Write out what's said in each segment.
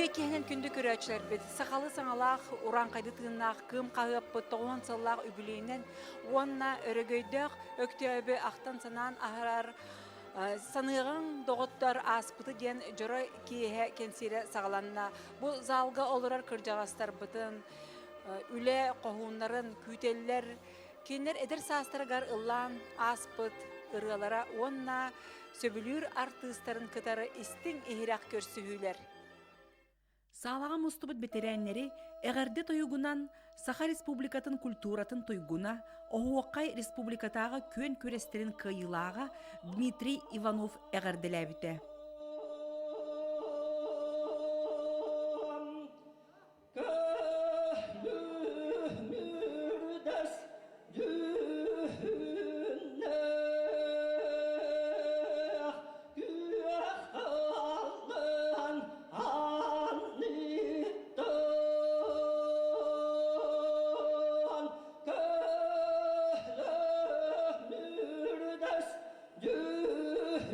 Үтүө киһинэн күндү көрөөччүлэрбит, сахалыы саҥалаах, урааҥхайды тыыннаах Кыым хаһыаппыт тоҕуһун сыллаах үбүлүөйүнэн уонна өрөгөйдөөх Өктөөбү ахтан-санаан аһарар Саныаҕыҥ, доҕоттор, ааспыты диэн дьоро киэһэ кэнсиэрэ саҕаланна. Бу залга олорор кырдьаҕастарбытын, үлэ хоһууннарын күүтэллэр. Кинилэр эдэр саастарыгар ыллаан ааспыт ырыалара уонна сөбүлүүр артыыстарын кытары истиҥ-иһирэх көрсүһүүлэр. Саалаҕа мустубут бэтэрээннэри эҕэрдэ тойугунан Саха Республикатын культуратын туйгуна, Оһуохай республикатааҕы күөн күрэстэрин кыайыылааҕа Дмитрий Иванов эҕэрдэлээбитэ.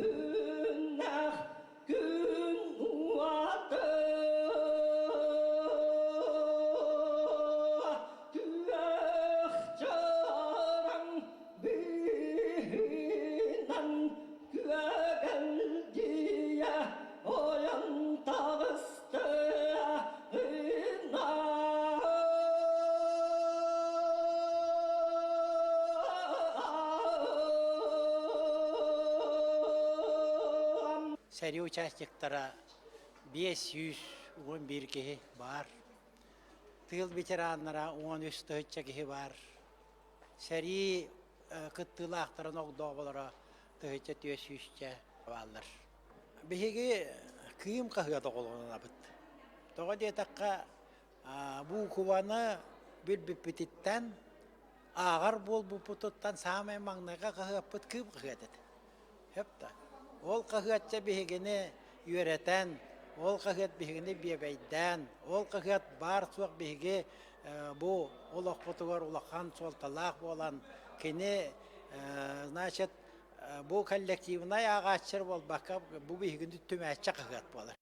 Дьүһүннээх күн уота күөх чараҥ быыһынан күөгэлдьийэ ойон таҕыста Сэрии участниктара 511 киһи баар. Тыыл ветераннара 13 тыһыынча киһи баар. Сэрии кыттыылаахтарын огдооболоро тыһыынча түөрт сүүсчэ бааллар. Биһиги Кыым хаһыат оҕолонобут. Тоҕо диэтэххэ, буукубаны билбиппититтэн, ааҕар буолбуппутуттан саамай маҥнайгы хаһыаппыт Кыым хаһыат этэ. Сөп да. Ол хаһыатча биһигини үөрэтэн, ол хаһыат биһигини биэбэйдээн, ол хаһыат баар-суох биһиги бу олохпутугар улахан суолталаах буолан, кини, значит, бу коллективнай ааҕааччы буолбакка, бу биһигини түмээччи хаһыат буолар.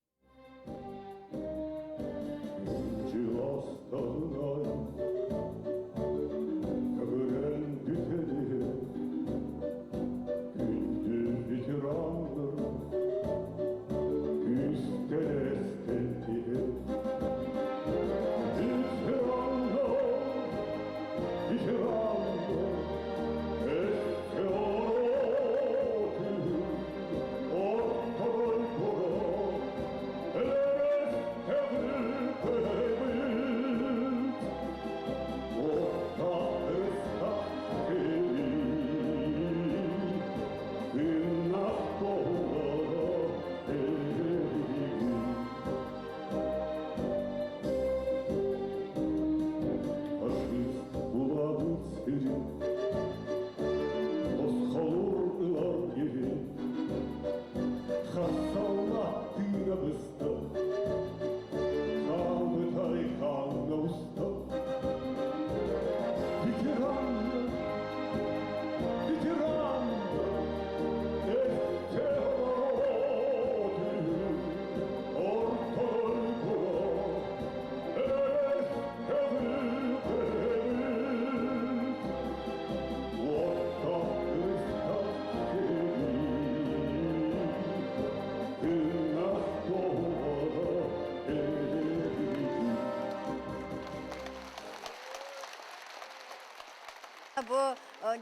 Бу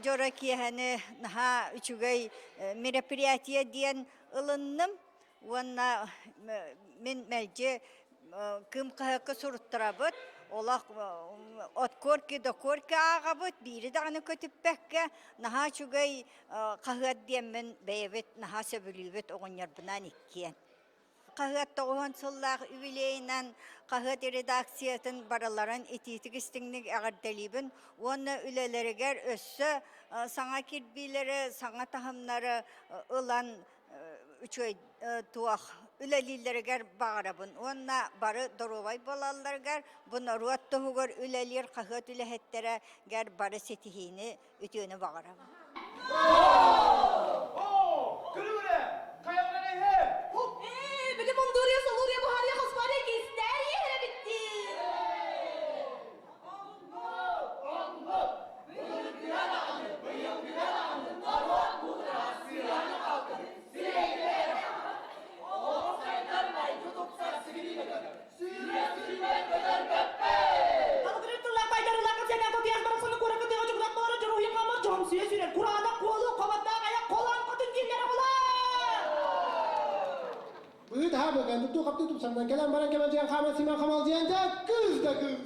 дьоро киэһэни наһаа үчүгэй мероприятие диэн ылынным уонна мин мэлдьи Кыым хаһыакка суруттарабыт, олох от корки до корки ааҕабыт, биири даҕаны көтүппэккэ, наһаа үчүгэй хаһыат диэммин бэйэбит наһаа сөбүлүүбүт оҕонньорбунаан иккиэн. Хаһыат тоҕуһун сыллаах юбилейынан хаһыат редакциятын барыларын итиитик истиҥник эҕэрдэлиибин уонна үлэлэригэр өссө саҥа кирбиилэри, саҥа таһымнары ылан үчүгэй туох үлэлииллэригэр баҕарабын уонна бары доруобай буолалларыгар бу норуот туһугар үлэлиир хаһыат үлэһиттэригэр бары ситиһиини үтүөнү баҕарабын. Күлүгүрэ, хайалара иһэ! Ээ, били мундуруйа, солуруйа, буһарыйа, хоспарыйа киистэ! мэргэн туттуу-хаптыы тупсарынан кэлэн баран кэмэлдьийэн хааман-симэн хамалдьыйан дьэ кыыс да кыыс!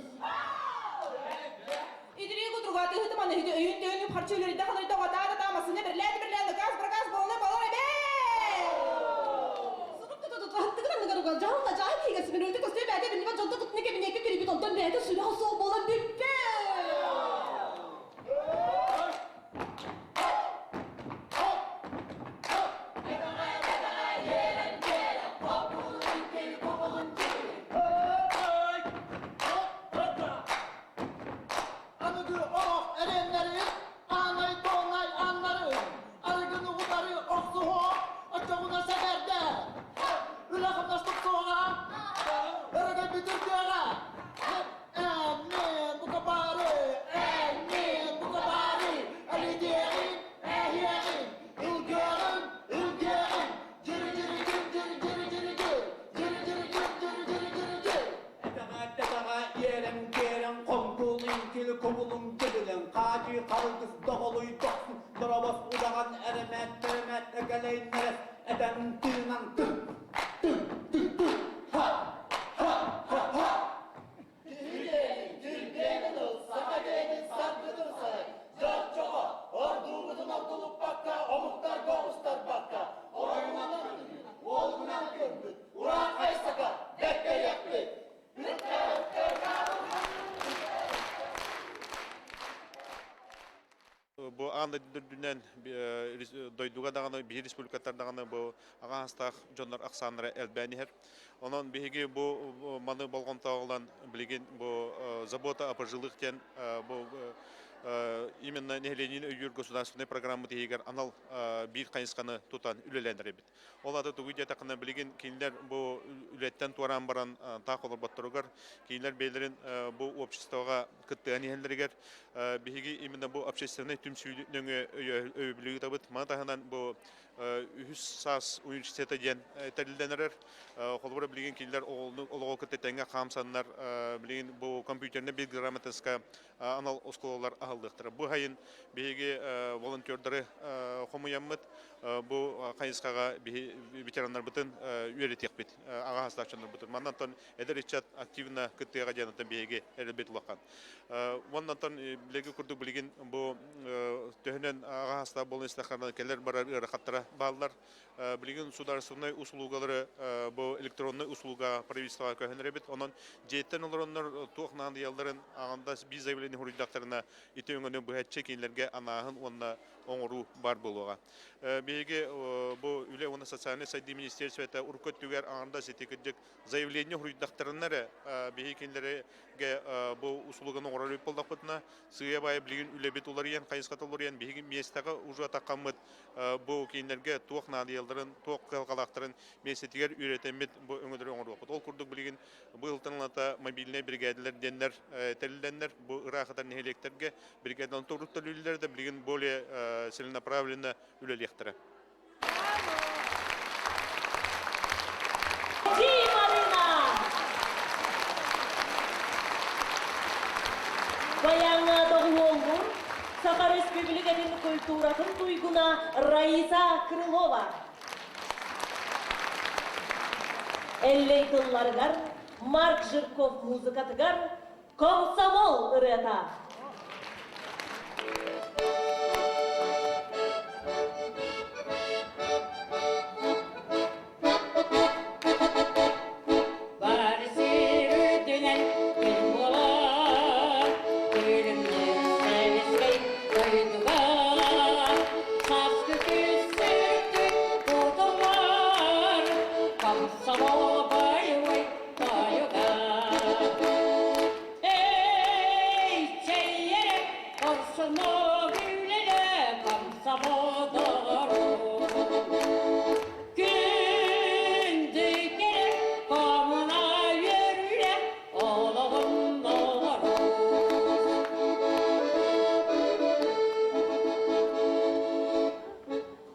Итирии кутуруга тыһыты маныһыты өйүн төһүн үп-харчы үлэридэ халырда уҕатаа да таамасыны бэрлээн бэрлээн накаас проказ буолла болор эбээ! Туту анныгар угал дьаһал да дьаһал киһигэ симирүүтэ көстүө бэйэтэ биллибэт дьонто кытына кэбиниэккэ кирибит онтон бэйэтэ сүрэҕэ суох буолан бүппэ! Аныгы олох эрэннэрин, аанай тоонай аннарын, арыгыны утары охсуһуо, оччоҕуна сэгэрдэ. Үлэ-хамнас тупсуоҕа, өрөгөй бүтүрдүөҕэ. Эн-мин бука бары, эн-мин бука бары, элидиэҕин, эһиэҕин, ылгыаҕын, ылгыаҕын, дьири-дьири-дьир-дьири-дьири-дьири-дьир, дьири-дьири-дьир-дьири-дьири-дьир. Этэҕэ-тэтэҕэ иэрэҥ-тиэрэҥ хоҥкулуҥ кили-кубулуҥ дьигилиҥ хаадьы харгыс доҕолуй дохсун доробос удаҕан эрэмээт тэрэмээт эгэлэй нэрэс этэн тыынан тын тын тын тын ха ха ха ха Киһи диэни, кирбиэнин ыл, саха диэнин саргытын сарай, дьоччоҕо, ордуубутун ордулуппакка, омуктарга оҕустарбакка, оройунан көрбүт, уолугунан көрбүт, урааҥхай саха, бэккэйэхпит! Бу аан дойду үрдүнэн дойдуга даҕаны, биһи республикаттар даҕаны бу аҕа саастаах дьоннор ахсааннара элбээн иһэр. Онон биһиги бу маны болҕомтоҕо ылан билигин бу забота о пожилых диэн бу именно нэһилиэнньэни өйүүр государственнай программа тиһигэр анал биир хайысханы тутан үлэлээн эрэбит. Ол аты тугу диэтэххинэ билигин кинилэр бу үлэттэн туораан баран таах олорботторугар кинилэр бэйэлэрин бу обществоҕа кыттыһан иһэллэригэр биһиги именно бу общественнай түмсүү нөҥүө өйөбүлү ыытабыт. Маны таһынан бу үһүс саас университета диэн тэриллэн эрэр. Холобура билигин кинилэр олоҕу кытта тэҥҥэ хаамсаннар билигин бу компьютернай грамотаска анал оскуолалар аһыллыахтара. Бу сайын биһиги волонтердары хомуйаммыт бу хайысхаҕа биһи ветераннарбытын үөрэтиэхпит, аҕа саастаах дьоннорбутун. Маннантан эдэр ыччат активно кыттыаҕа диэн оттон биһиги эрэлбит улахан. Уоннантан билиги курдук билигин бу төһөнөн аҕа саастаах буолан истэххэ кэлэр барар ыарахаттара бааллар. Билигин судаарыстыбаннай услугалары бу электроннай услуга правительствоҕа көһөн эрэбит. Онон дьиэттэн олороннор туох наадыйалларын аҕандас биир заявление суруйдахтарына ити өҥөнү быһаччы кинилэргэ анааһын уонна оҥоруу баар буолуоҕа. Биһиги бу үлэ уонна социальнай сайдыы министиэристибэтэ урукку өттүгэр аҥардас ити кырдьык заявление суруйдахтарына эрэ биһиги кинилэргэ бу услуганы оҥорор эбит буоллахпытына, сыыйа-баайа билигин үлэбит уларыйан, хайысхата уларыйан, биһиги миэстэҕэ уже атаххаммыт бу кинилэргэ туох наадыйалларын, туох кыһалҕалаахтарын миэстэтигэр үөрэтэммит бу өҥөлөрү оҥоруохпут. Ол курдук билигин быйылтан ылата мобильнай биригээдэлэр диэннэр тэриллэннэр бу ыраах ытар нэһилиэктэргэ биригээдэлэр туруттар үлэлэр да билигин более целенаправленно үлэлиэхтэрэ. Баяҥҥа доҕуһуоллуур Саха Республикатын культуратын туйгуна Раиса Крылова. Эллэй тылларыгар Марк Жирков музыкатыгар «Комсомол» ырыата. Бары сир үрдүнэн күн буолар, күлүмнүүр сэбискэй дойдуга сааскы күс сөрүктүк кутуллар, комсомол боевой тойуга. Эй, чэйэрэ, хорсунук үлэлэ, комсомол доҕору. Күндү кэрэ хомуна үөрүүлэ олоҕум доҕору.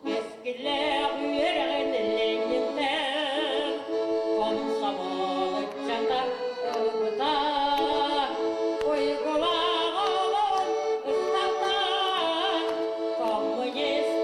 Кэскиллээх үөрэҕин Ленинтэн комсомол ыччата ылбыта. Уйгулаах олоҕун ыстата коммунист.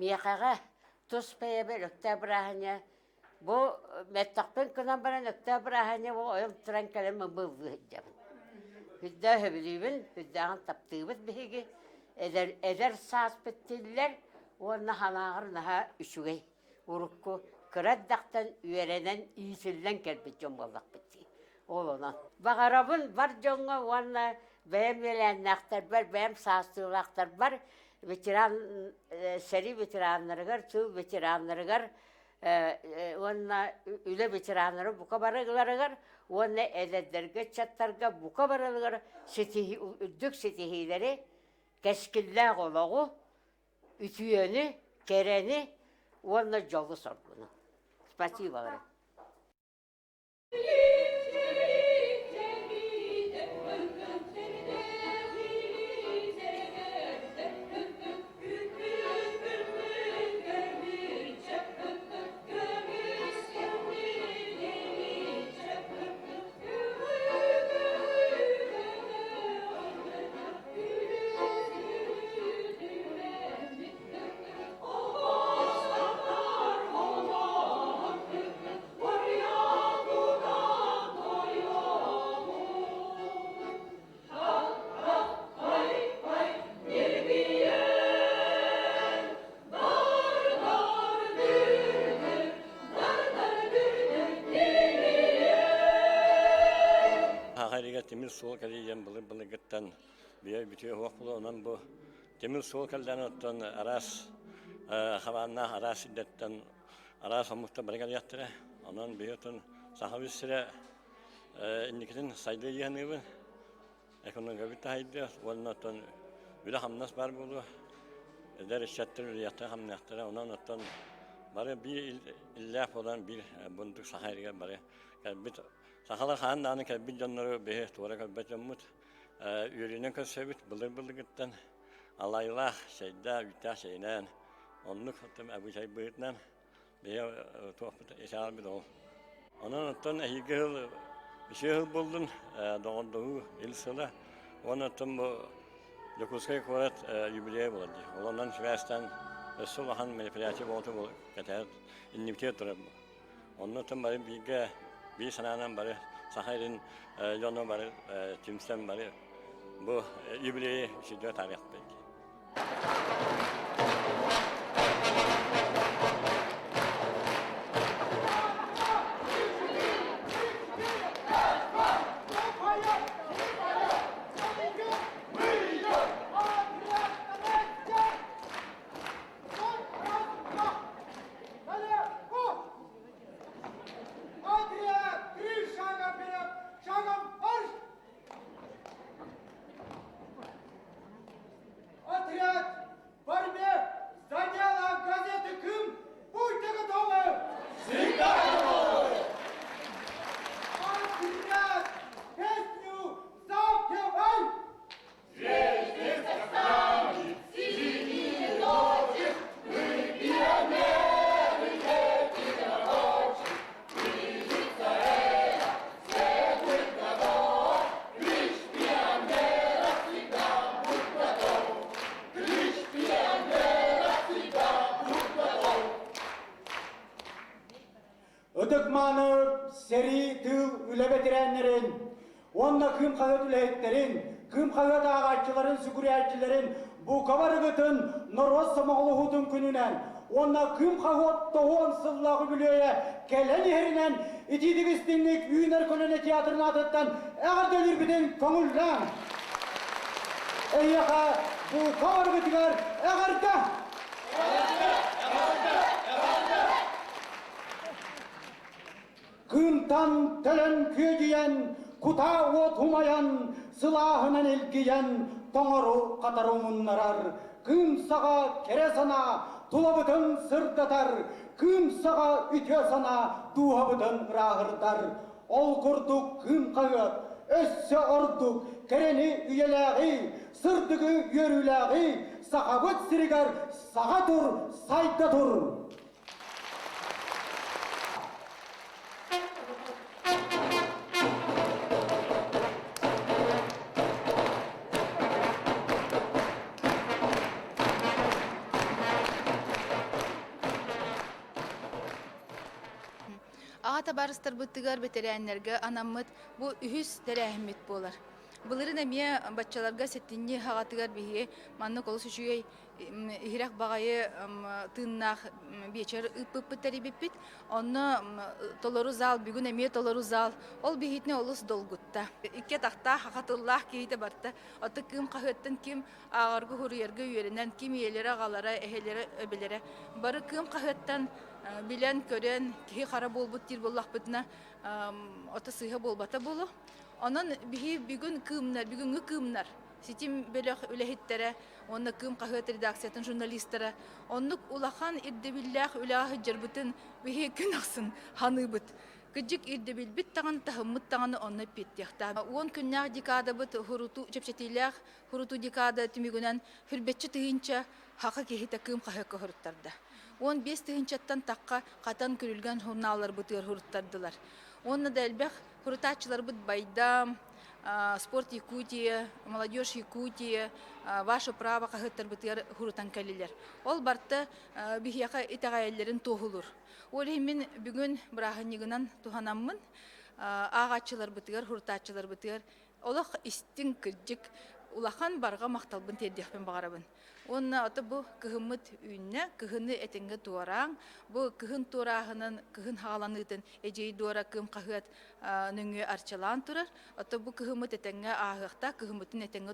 Миэхэҕэ тус бэйэбэр Өктөөп бырааһынньа бу мэттэхпин гынан баран Өктөөп бырааһынньа бу ойон туран кэлэн ыллыы сылдьабын. Үрдээх сөбүлүүбүн, үрдээҕин таптыыбыт биһиги. Эдэр, эдэр сааспыт тиллэр уонна санааҕар наһаа үчүгэй. Урукку кыра эрдэхтэн үөрэнэн, иитиллэн кэлбит дьон буоллахпыт дии. Ол онон. Баҕарабын бар дьоҥҥо уонна бэйэм үөлээннээхтэрбэр, бэйэм саастыылаахтарбар ветеран, сэрии ветераннарыгар, тыыл ветераннарыгар уонна үлэ ветераннара бука барыларыгар уонна эдэрдэргэ ыччаттарга бука барыларыгар ситиһии үрдүк ситиһиилэри, кэскиллээх олоҕу, үтүөнү, кэрэни уонна дьолу-соргуну. Спасибо. Саха тимир суол кэлиийэн былыр-былыргыттан биэ бүтүө суох буолуо. Онон бу тимир суол кэллээн оттон араас хабааннаах араас сирдэртэн араас омуктар бары кэлиэхтэрэ. Онон биһи оттон Сахабыт сирэ инникитин сайдыа дии саныыбын. Экономикабыт да сайдыа уонна оттон үлэ-хамнас баар буолуо. Эдэр ыччаттар үлэлиэхтэрэ-хамныахтара. Онон оттон бары биир иллээх буолан биир бундук саха сиригэр бары кэлбит сахалар хаһан даҕаны кэлбит дьоннору биһи туора көрбөт дьоммут. Үөрүүнэн көрсөбүт былыр-былыргыттан алайылаах, чэйдээх, үүттээх чэйинэн оннук абыычай быһыытынан биһи туохпут итэҕэлбит ол. Онон оттон эһиги сыл үчүгэй сыл буоллун, доҕордоһуу ил сыла. Уонна оттон бу Дьокуускай куорат юбилейа буолар дии. Ол онон сибээстээн өссө улахан мероприятие буолуо кэтэһэр иннибитигэр турар. Онно оттон бары бииргэ биир санаанан бары Саха сирин дьоно бары түмсэн бары бу юбилейи үчүгэй таарыйахпыт. Отряд в борьбе за дело газеты «Кым» будьте готовы! Всегда готовы! Отряд песню запевай! Звезды с нами, синие ночи, мы пионеры, дети рабочих, Движется эра светлых годов, Клич пионера всегда будь готов, Клич пионера всегда будь готов. Ытык-мааны сэрии тыыл үлэ бэтэрээннэрин уонна Кыым хаһыат үлэһиттэрин, Кыым хаһыат ааҕааччыларын, сүгүрүйээччилэрин бука барыгытын норуот сомоҕолоһуутун күнүнэн уонна Кыым хаһыат тоһуон сыллаах үбүлүөйэ кэлэн иһэринэн итиитик истиҥник Үүнэр көлүөнэ театрын аатыттан эҕэрдэлиирбитин көҥүллээҥ! Эһиэхэ бука барыгытыгар эҕэрдэ! Эҕэрдэ! Эҕэрдэ! Эҕэрдэ! Кыымтан төлөн күөдьүйэн, кутаа уот умайан, сылааһынан илгийэн, тоҥору хатары умуннарар, кыым саҕа кэрэ санаа тулабытын сырдатар, кыым саҕа үтүө санаа дууһабытын ырааһырдар. Ол курдук кыым хаһыат өссө ордук кэрэни үйэлээҕи, сырдыгы үөрүүлээҕи Сахабыт сиригэр саҕа тур, сайда тур! Аҕа табаарыстарбытыгар, бэтэрээннэргэ анаммыт бу үһүс тэрээһиммит буолар. Былырын эмиэ баччаларга сэтинньи хаҕатыгар биһиги маннык олус үчүгэй иһирэх баҕайы тыыннаах биэчэр ыыппыппыт тэрийбиппит. Онно толору зал, бүгүн эмиэ толору зал. Ол биһитини олус долгутта. Икки атахтаах, хаха тыллаах киһитэ барта. Аты кыым хаһыаттан ким ааҕарга суруйарга үөрэнэн, ким ийэлэрэ, аҕалара, эһэлэрэ, эбэлэрэ бары кыым хаһыаттан билэн-көрөн киһи хара буолбут диир буоллахпытына ото сыыһа буолбата буолуо. Онон биһи бүгүн кыымнар, бүгүҥҥү кыымнар ситим бөлөх үлэһиттэрэ уонна Кыым хаһыат редакциятын журналистара оннук улахан ирдэбиллээх үлэҕэ сылдьарбытын биһи күн ахсын ханыыбыт. Кырдьык ирдэбилбит даҕаны, таһыммыт даҕаны онно эппиэттиэхтээх. Уон күннээх декадабыт хурутуу чэпчэтиилээх хурутуу декада түмүгүнэн хүрбэччи тыһыынча хака киһитэ Кыым хаһыакка суруттарда. 15 тыһыынчаттан тахха хатан күрүлгэн журналларбытыгар суруттардылар. Уонна да элбэх Сурутааччыларбыт Байдам, Спорт Якутия, Молодежь Якутия, Ваше право хаһыаттарбытыгар сурутан кэллилэр. Ол барта биһиэхэ итэҕэйэллэрин туоһулуур. Ол иһин мин бүгүн бырааһынньыгынан туһанаммын ааҕааччыларбытыгар, сурутааччыларбытыгар олох истиҥ, кырдьык, улахан барҕа махталбын тиэрдиэхпин баҕарабын. Уонна ото бу кыһыммыт үүннэ, кыһыны этэҥҥэ туораан, бу кыһын туорааһынын, кыһын хааланыытын Эдьиий Дуора Кыым хаһыат нөҥүө арчылаан турар. Ото бу кыһыммыт этэҥҥэ ааһыахтаах, кыһыммытын этэҥҥэ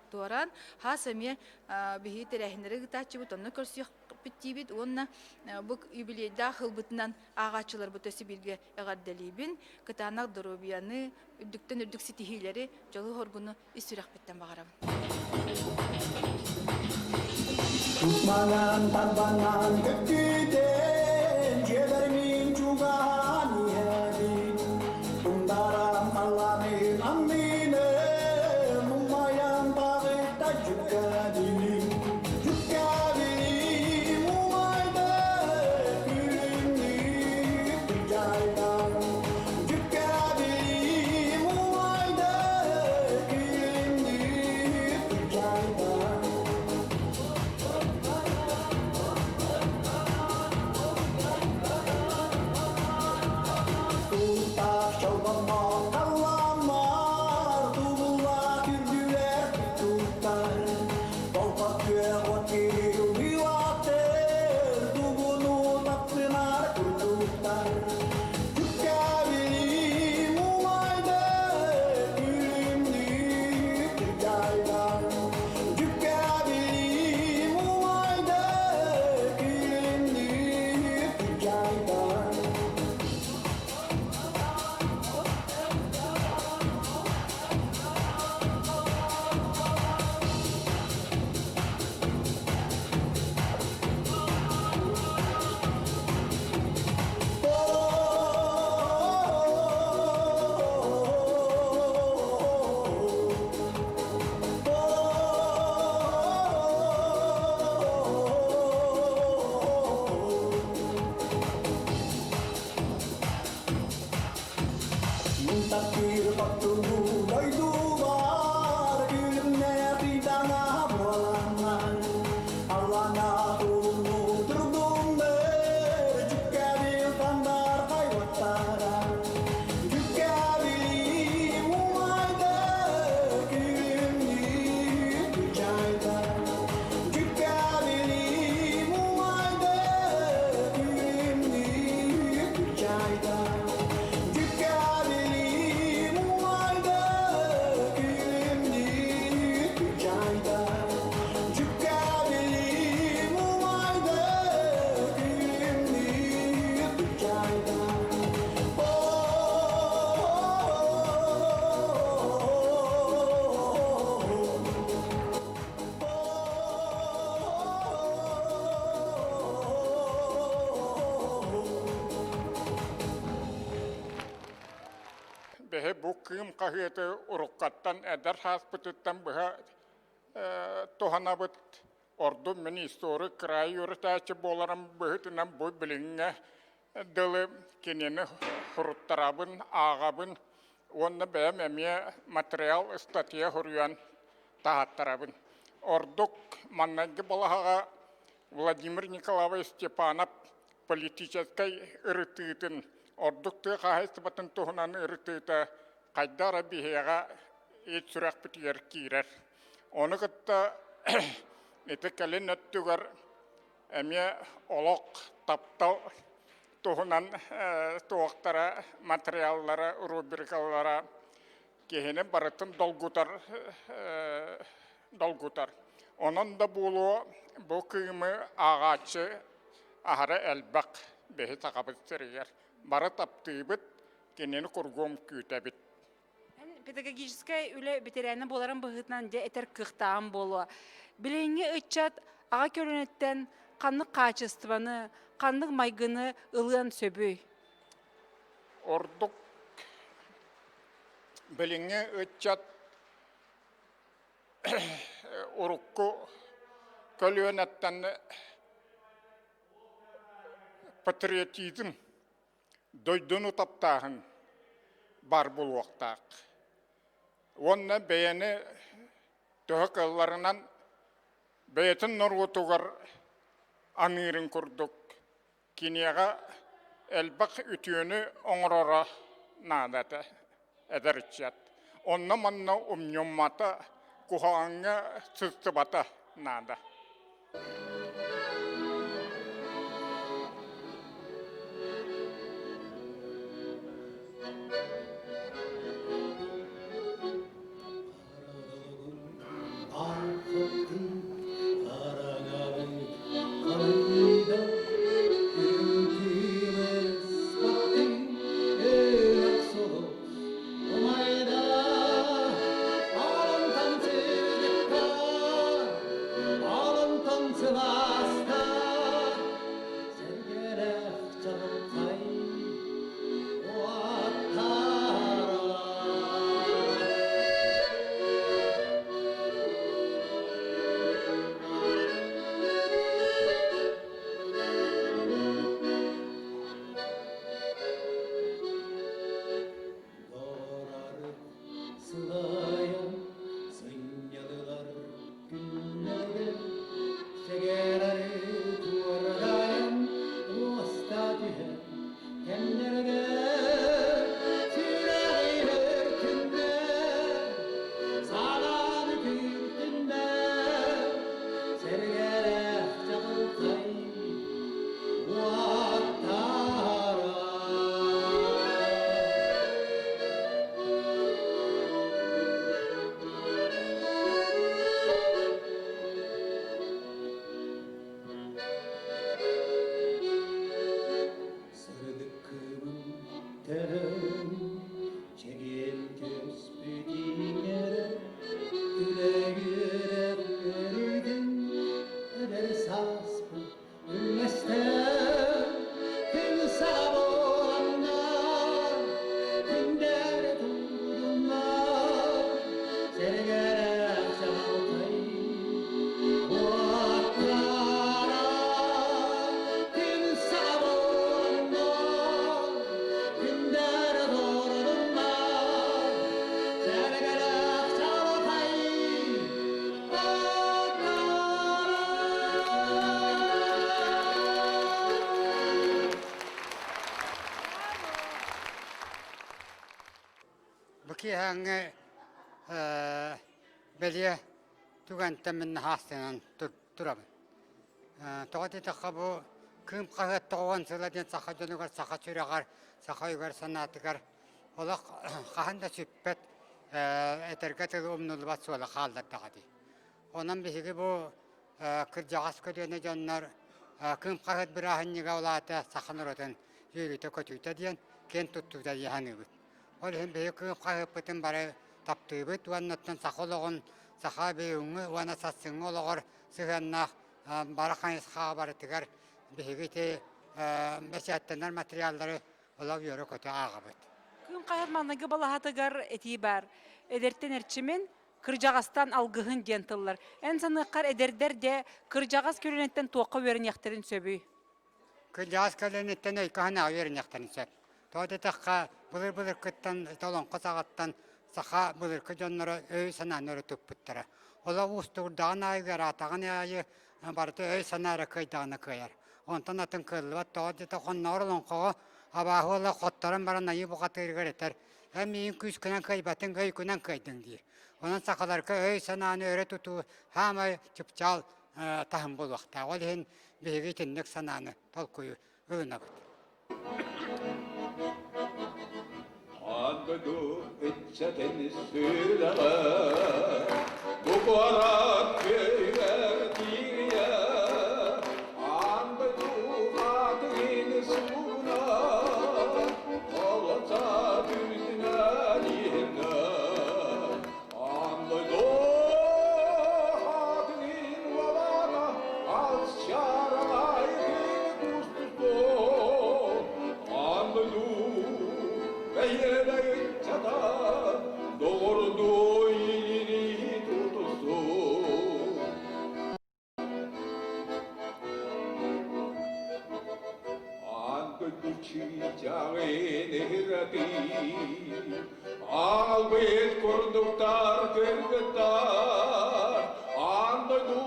туораан, хаас эмиэ биһиги тэрээһиннэри ыытааччыбыт, онно көрсүөхпүт диибит уонна бу юбилейдаах ылбытынан ааҕааччыларбыт өссө бииргэ эҕэрдэлиибин. Кытаанах доруобуйаны, үрдүктэн үрдүк ситиһиилэри, дьолу-соргуну ис сүрэхпиттэн баҕарабын. Тутманан тарбанан көттүтэн дьиэбэр мин чугаһаан иһэбин Тундаран халлаанын аннынан умайан таҕытта дьүккэбилим Дьүккэбилим умайды күлүмнүү күрдьайдан Дьүккэбилим умайды күлүмнүү күрдьайдан Туттах чолбоннор талламмар, тубуллар үрдүлэр туттар. Толпа күөх от киһи тугуну таптынар курдуктар. Түккэбилим умайды, күлүмнүү күрдьайдан. Дьүккэбилим умайды, күлүмнүү күрдьайдан. Таптыыр таптылуу дойдубар күлүмнээх ыйдаҥа буоланнар Аллана тулунну турдуннар Дьүккэбил тандар хайваттара Дьүккэбилим умайды күлүмнүү күчайда Дьүккэбилим умайды күлүмнүү күчайда Дьүккэбилим умайды күлүмнүү күчайда Дьүккэбилим умайды күлүмнүү күчайда Бэһи бу Кыым хаһыаты уруккаттан эдэр сааспытыттан быһа туһанабыт. Ордук мин историк кыраайы үөрэтээччи буоларым быһыытынан бу билиҥҥэ дылы кинини суруттарабын, ааҕабын уонна бэйэм эмиэ материал, ыстатыйа суруйан таһааттарабын. Ордук маҥнайгы балаһаҕа Владимир Николаевич Степанов политическай ырытыытын. Ордук тыа хаһаайыстыбатын туһунан ырытыыта хайдах эрэ биһиэхэ ит сүрэхпитигэр киирэр. Ону кытта ити кэлин өттүгэр эмиэ олох таптал туһунан туохтара, материаллара, рубрикалара киһини барытын долгутар долгутар. Онон да буолуо бу кыымы ааҕааччы аһара элбэх биһи сахабыт сиригэр. Бары таптыыбыт, кинини кургуом күүтэбит. Эн педагогическай үлэ бэтэрээнэ буоларын быһыытынан дьэ этэр кыахтааҕым буолуо. Билиҥҥи ыччат аҕа көлүөнэттэн ханнык хаачыстыбаны, ханнык майгыны ылыан сөбүй? Ордук билиҥҥи ыччат урукку көлүөнэттэн патриотизм, дойдуну таптааһын баар буолуохтаах. Уонна бэйэни төһө кыалларынан бэйэтин норуотугар аныырын курдук киниэхэ элбэх үтүөнү оҥороро наада этэ эдэр ыччат. Онно-манна умньуммата, куһаҕаҥҥа сыстыбата наада. Сылайан сынньалылар күннэргэ Сэгээрэри туорайан уоста түһэн кэмнэргэ Сүрэҕи өртүннэ санааны күүртүннэ Сэргэлээх чаҕылхай уоттара. Сырдык кыымын төлөн, чэгиэн түспүтүҥ эрэ, күлэ-үөрэ өрүтүн эдэр сааспыт үллэстэр. Күн саҕа буоланнар, күндээрэ турдуннар, сэргэлээх чаҕылхай уоттара. Күн саҕа буоланнар, күндээрэ турдуннар, сэргэлээх чаҕылхай Бу киэһээҥҥи бэлиэ түгэнтэн мин наһаа турабын. Тоҕо диэтэххэ бу Кыым хаһыат тоҕуон сыла диэн саха дьонугар, саха сүрэҕэр, саха өйүгэр санаатыгар олох хаһан да сүппэт, этэргэ дылы умнуллубат суола хааллардаҕа дии. Онон биһиги бу кырдьаҕас көлүөнэ дьоннор Кыым хаһыат бырааһынньыга ол аата саха норуотун үөрүүтэ-көтүүтэ диэн киэн туттуута дии саныыбыт. Ол иһин биһиги Кыым хаһыаппытын бары таптыыбыт уонна оттон саха олоҕун, саха бүгүҥҥү уонна сарсыҥҥы олоҕор сыһыаннаах бары хайысхаҕа барытыгар биһиги ити бэчээттэнэр материаллары олох үөрэ-көтө ааҕабыт. Кыым хаһыат маҥнайгы балаһатыгар этии баар. Эдэртэн эрчимин, кырдьаҕастан алгыһын диэн тыллар. Эн саныаххар эдэрдэр дьэ кырдьаҕас көлүөнэттэн туохха үөрэниэхтэрин сөбүй? Кырдьаҕас көлүөнэттэн өйгө санааҕа үөрэниэхтэрин сөп. Тоҕо диэтэххэ, былыр-былыргыттан олоҥхо саҕаттан саха былыргы дьонноро өй-санааны өрө туппуттара. Олох уустугурдаҕын аайы, ыараатаҕын аайы барыта өй-санаа эрэ кыайдаҕына кыайар. Онтон атын кыаллыбат. Тоҕо диэтэххэ, оннооҕор олоҥхоҕо Абааһы уола хотторон баран айыы бухатыырыгар этэр, эн миигин күүскүнэн кыайбатыҥ, өйгүнэн кыайдыҥ диир. Онон сахаларга өй-санааны өрө тутуу саамай чыпчаал таһым буолуохтаах. Ол иһин биһиги итинник санааны, толкуйу ылынабыт. Аан дойду ыччатын сүрэҕэ бу куорат күөйүгэр тиийэ аан дойду аатын сууна олоца үрдүнэн иһинэ аан дойду аатын уолана Аалбыт курдуктар кыргыттар Аан дойду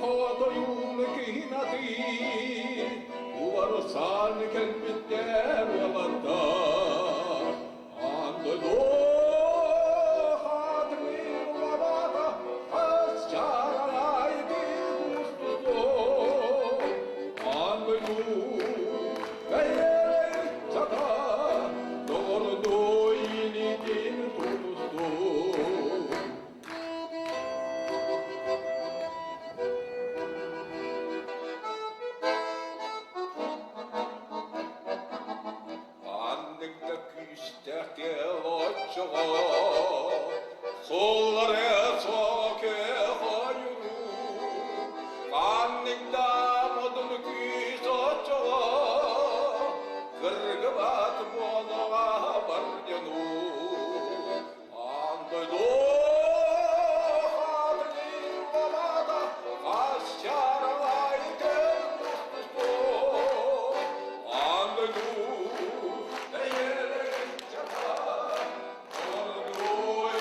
хотойун киһинатыы Уларсан кэлбиттэр уолаттар Аан дойду хаатырын лабата Хас чарарайды кустуто Аан дойду бэйэлэр чата Доҕорду илитин тутусту Маннык да күүстээх тыал оччоҕо Суллары соке хойуруу Ханнык да модун күүс оччоҕо Кыргыбат буолаҕа бар дьонуу Аан дойду хаатыгын балаата хас чаралай Аан дойду бэйэлэрин чата ордуй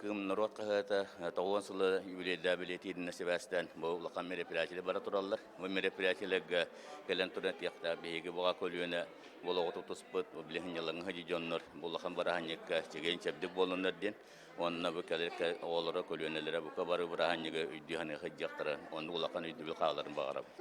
Кыым норуот хаһыата 90 сылы юбилейдаа бэлиэтииринэ сибээстээн бу улахан мероприятиелар бара тураллар. Бу мероприятиеларга кэлэн туран этиэхтээх биһиги буҕа көлүөнэ олоҕу тутуспут билиһин дьалаҥы дьоннор бу улахан бырааһынньыкка чэгиэн-чэбдик буоллуннар диэн уонна бу кэлэр оҕолоро көлүөнэлэрэ бука бары бырааһынньыгы өйдүү саныы сылдьыахтара онно улахан өйдөбүл хааларын баҕарабын.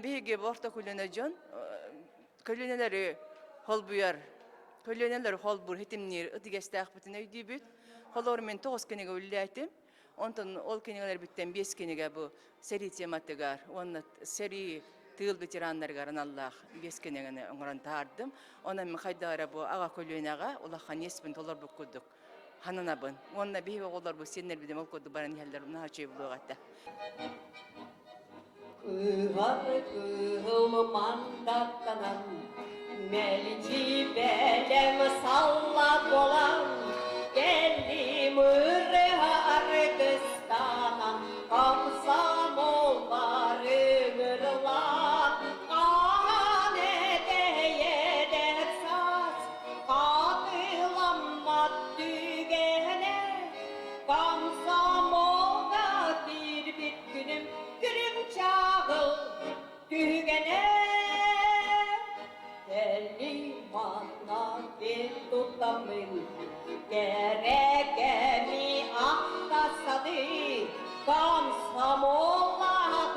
Биһиги орто көлүөнэ дьон көлүөнэлэри холбуйар, көлүөнэлэри холбуур, хитимниир ытыгэстээхпитин өйдүүбүт. Холобур, мин тоҕус кинигэ үлэлээтим. Онтон ол кинигэлэрбиттэн биэс кинигэ бу сэрии тематыгар уонна сэрии тыыл ветераннарыгар аналлаах биэс кинигэни оҥорон таһаардым. Онон мин хайдах эрэ бу аҕа көлүөнэҕэ улахан иэспин толорбут курдук сананабын. Уонна биһиги оҕолорбут сиэннэрбит ол курдук баран иһэллэр наһаа үчүгэй буолуох этэ. Кыһар кыһыл мандаттанан, мэлдьи бэлэм саллаат буолан, кэллим ырыа аргыстанан, комсомол барыҥырлаан, хаан этэйэдэр саас, хатыламмат түгэнэ, комсомолга киирбит күнүм күлүм чаҕыл түгэнэ Кэллиҥ манна кин туттаммын кэрэ кэми ахта саныы комсомоллаах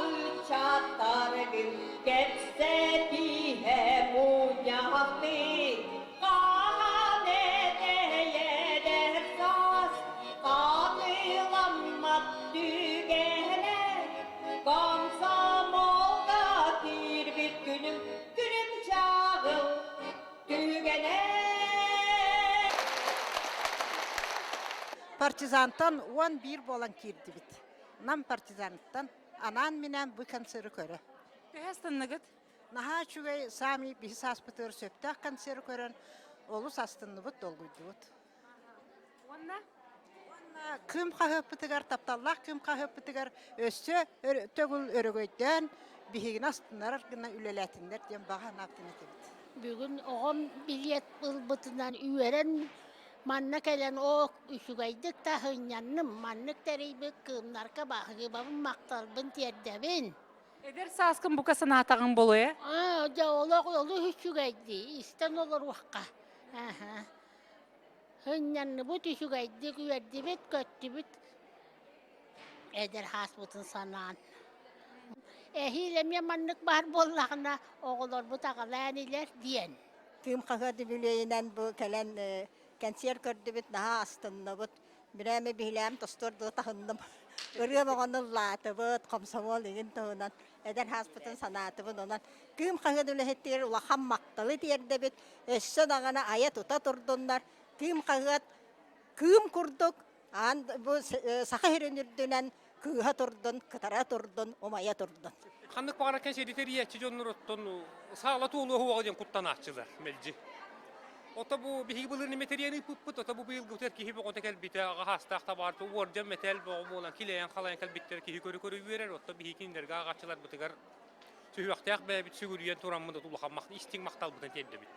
ыччаттаргын кэпсэтиһэ мунньахтыы хаһан этэйэдэр саас Хатыламмат түгэнэ комсомолга киирбит күнүм күнүм чаҕыл түгэнэ. Партизантан 11 буолан киирдибит. Нам партизаныттан анаан-минээн бу концеры көрө. Төһө астынныгыт? Наһаа үчүгэй, саамай биһи сааспытыгар сөптөөх концеры көрөн олус астынныбыт, долгуйдубут. Уонна? Уонна Кыым хаһыаппытыгар, тапталлаах Кыым хаһыаппытыгар өссө төгүл өрөгөйдөөн биһигини астынарар гына үлэлээтиннэр диэн баҕа санаабытын этэбит. Бүгүн оҕом билиэт ылбытынан үөрэн манна кэлэн оо үчүгэйдик таһынньанным, маннык тэрийбит кыымнарга баһыыбабын махталбын тиэрдэбин. Эдэр сааскын бука санаатаҕыҥ буолуо ээ? Аа, дьэ олох олус үчүгэйдии, истэн олоруохха. Аха. Сынньанныбыт, үчүгэйдик үөрдүбүт, көттүбүт эдэр сааспытын санаан. Эһиил эмиэ маннык баар буоллаҕына, оҕолорбут аҕалаан илэр диэн. Кыым хаһыат үбүлүөйүнэн бу кэлэн кэнсиэр көрдүбүт, наһаа астынныбыт. Бирээмэ биһилэҕим тостуор дылы таһынным. Ырыа бөҕөнү ыллаатыбыт, хомсомуол игин туһунан эдэр сааспытын санаатыбыт. Онон Кыым хаһыат үлэһиттэригэр улахан махталы тиэрдэбит. Өссө даҕаны айа-тута турдуннар. Кыым хаһыат кыым курдук аан бу Саха сирин үрдүнэн кыыһа турдун, кытара турдун, умайа турдун. Ханнык баҕарар кэнсиэри тэрийээччи дьоннор оттон саала туолуо уоҕа диэн куттанааччылар мэлдьи. Ото бу биһиги былыр ниме тэрийэн ыыппыппыт, ото бу быйылгыбытыгар киһи бөҕөтө кэлбитэ, аҕа хаастаах табаарты уордьан мэтээл бөҕө буолан килэйэн-халайан кэлбиттэр киһи көрө-көрө үөрэр, отто биһиги кинилэргэ ааҕааччыларбытыгар сүһүөхтээх бэйэбит сүгүрүйэн тураммыт улахан истиҥ махталбытын тиэрдэбит.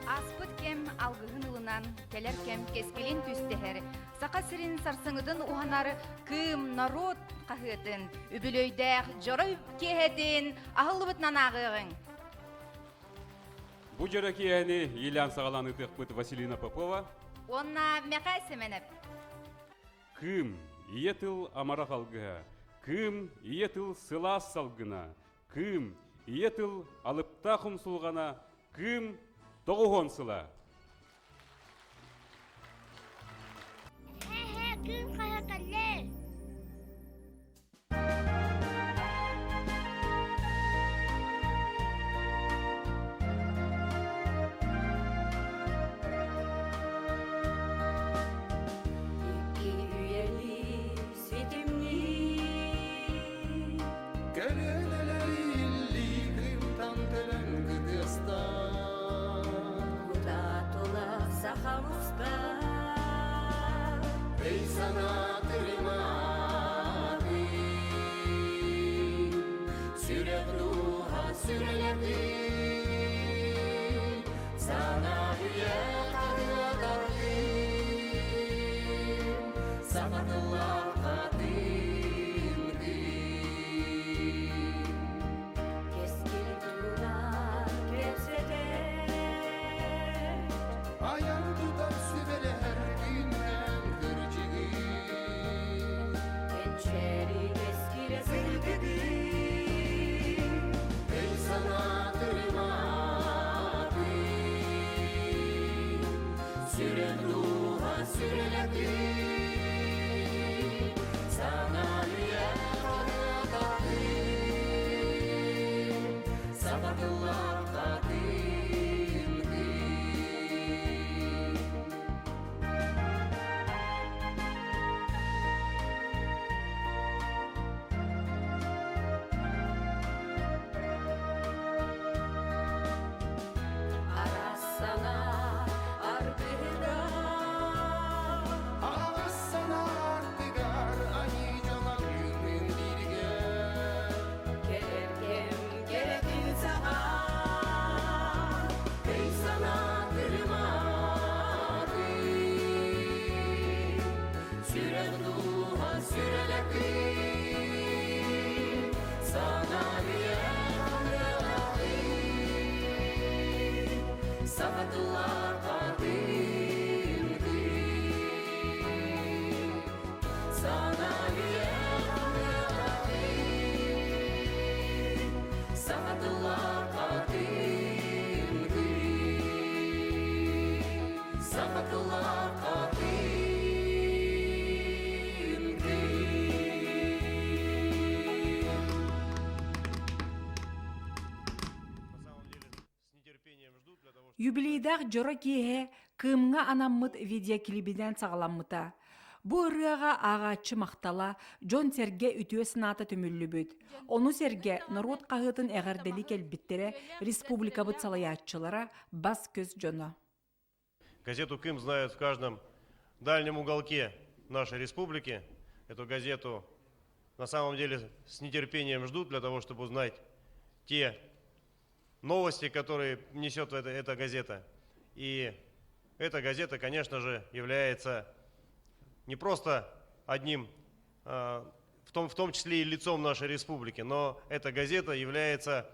Ааспыт кэм алгыһын ылынан, кэлэр кэм кэскилин түстэһэр, Саха сирин сарсыҥҥытын уһанар Кыым норуот хаһыатын үбүлүөйдээх дьоро киэһэтин аһыллыбытынан ааҕыаҕыҥ. Бу дьоро киэһэни иилээн саҕалаан ыытыахпыт Василина Попова уонна Мэхэ Сэмэнэп. Кыым, ийэ тыл амарах алгыһа, Кыым, ийэ тыл сылаас салгына, Кыым, ийэ тыл алыптаах умсулҕана, Кыым, тоҕуһуон сыла. Кыым хаһа кэллэ! Икки үйэли ситимнии Көлүөнэлэр иллии кыымтан төлөн кытыастан Кутаатыла саха устар Өй санаа тырымааты Сүрэх дууһа сүрэлэти Сана үйэ тарыатарды Саха тыллаах хатыҥ Кэскил туһунан кэпсэтэр Айар тутар сүбэлэһэр күннээн кырдьыгы Кэнчээри кэскилэ сырдыгы Өй санаа тырымааты Сүрэх дууһа сүрэлэти Саҥа үйэ хаһыататы Саха тыллаах хатыҥ Араас санаа аргыһыгар Аҕыс санаа ардыгар айыы дьоно күнүн бииргэ Кэлэр кэм кэрэтин саҕа Өй санаа тырымааты Сүрэх дууһа сүрэлэти Сана үйэ ханыалаты Саха тыллаах хатыҥ Сана үйэ ханыалаты Саха тыллаах хатыҥ Саха тыллаах хатыҥ Юбилейдаах дьоро киэһэ Кыымҥа анаммыт видеоклибинэн саҕаламмыта. Бу ырыаҕа ааҕааччы махтала, дьон-сэргэ үтүө санаата түмүллүбүт. Ону сэргэ норуот хаһыатын эҕэрдэлии кэлбиттэрэ республикабыт салайааччылара, бас-көс дьоно. Газету «Кым» знают в каждом дальнем уголке нашей республики. Эту газету на самом деле с нетерпением ждут для того, чтобы узнать те новости, которые несет эта, эта газета. И эта газета, конечно же, является не просто одним, а, в том, в том числе и лицом нашей республики, но эта газета является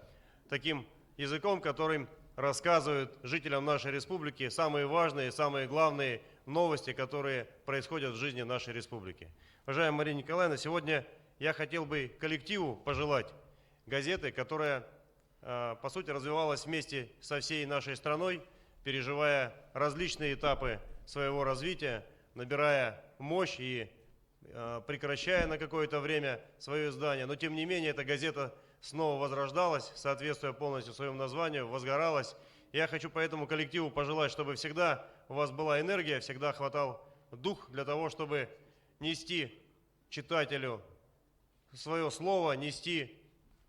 таким языком, которым рассказывают жителям нашей республики самые важные, самые главные новости, которые происходят в жизни нашей республики. Уважаемая Мария Николаевна, сегодня я хотел бы коллективу пожелать газеты, которая, э, по сути, развивалась вместе со всей нашей страной, переживая различные этапы своего развития, набирая мощь и э, прекращая на какое-то время свое издание. Но, тем не менее, эта газета снова возрождалась, соответствуя полностью своему названию, возгоралась. Я хочу поэтому коллективу пожелать, чтобы всегда у вас была энергия, всегда хватал дух для того, чтобы нести читателю свое слово, нести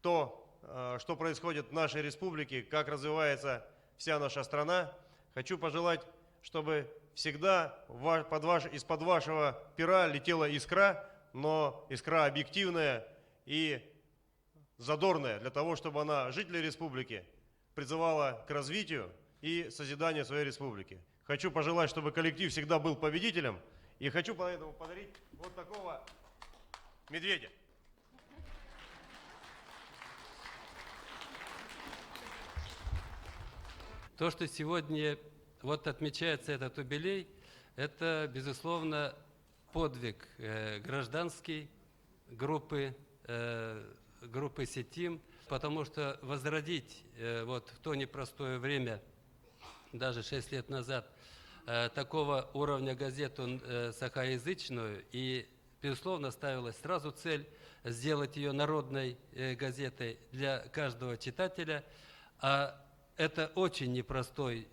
то, э, что происходит в нашей республике, как развивается вся наша страна. Хочу пожелать, чтобы всегда под ваш, из-под вашего пера летела искра, но искра объективная и задорная для того, чтобы она жителей республики призывала к развитию и созиданию своей республики. Хочу пожелать, чтобы коллектив всегда был победителем, и хочу поэтому подарить вот такого медведя. То, что сегодня вот отмечается этот юбилей, это, безусловно, подвиг э, гражданский группы, э, группы «Сетим», потому что возродить э, вот в то непростое время, даже 6 лет назад, такого уровня газету сахаязычную, и, безусловно, ставилась сразу цель сделать ее народной газетой для каждого читателя. А это очень непростой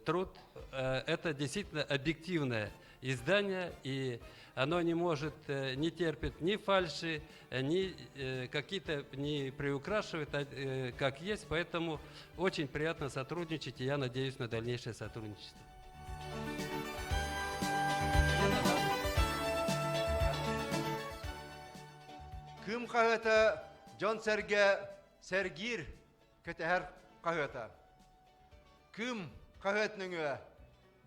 труд, это действительно объективное издание, и оно не может, не терпит ни фальши, ни какие-то не приукрашивает, а как есть, поэтому очень приятно сотрудничать, и я надеюсь на дальнейшее сотрудничество. Кыым хаһыата дьон-сэргэ сэргиир, кэтэһэр хаһыата. Кыым хаһыат нөҥүө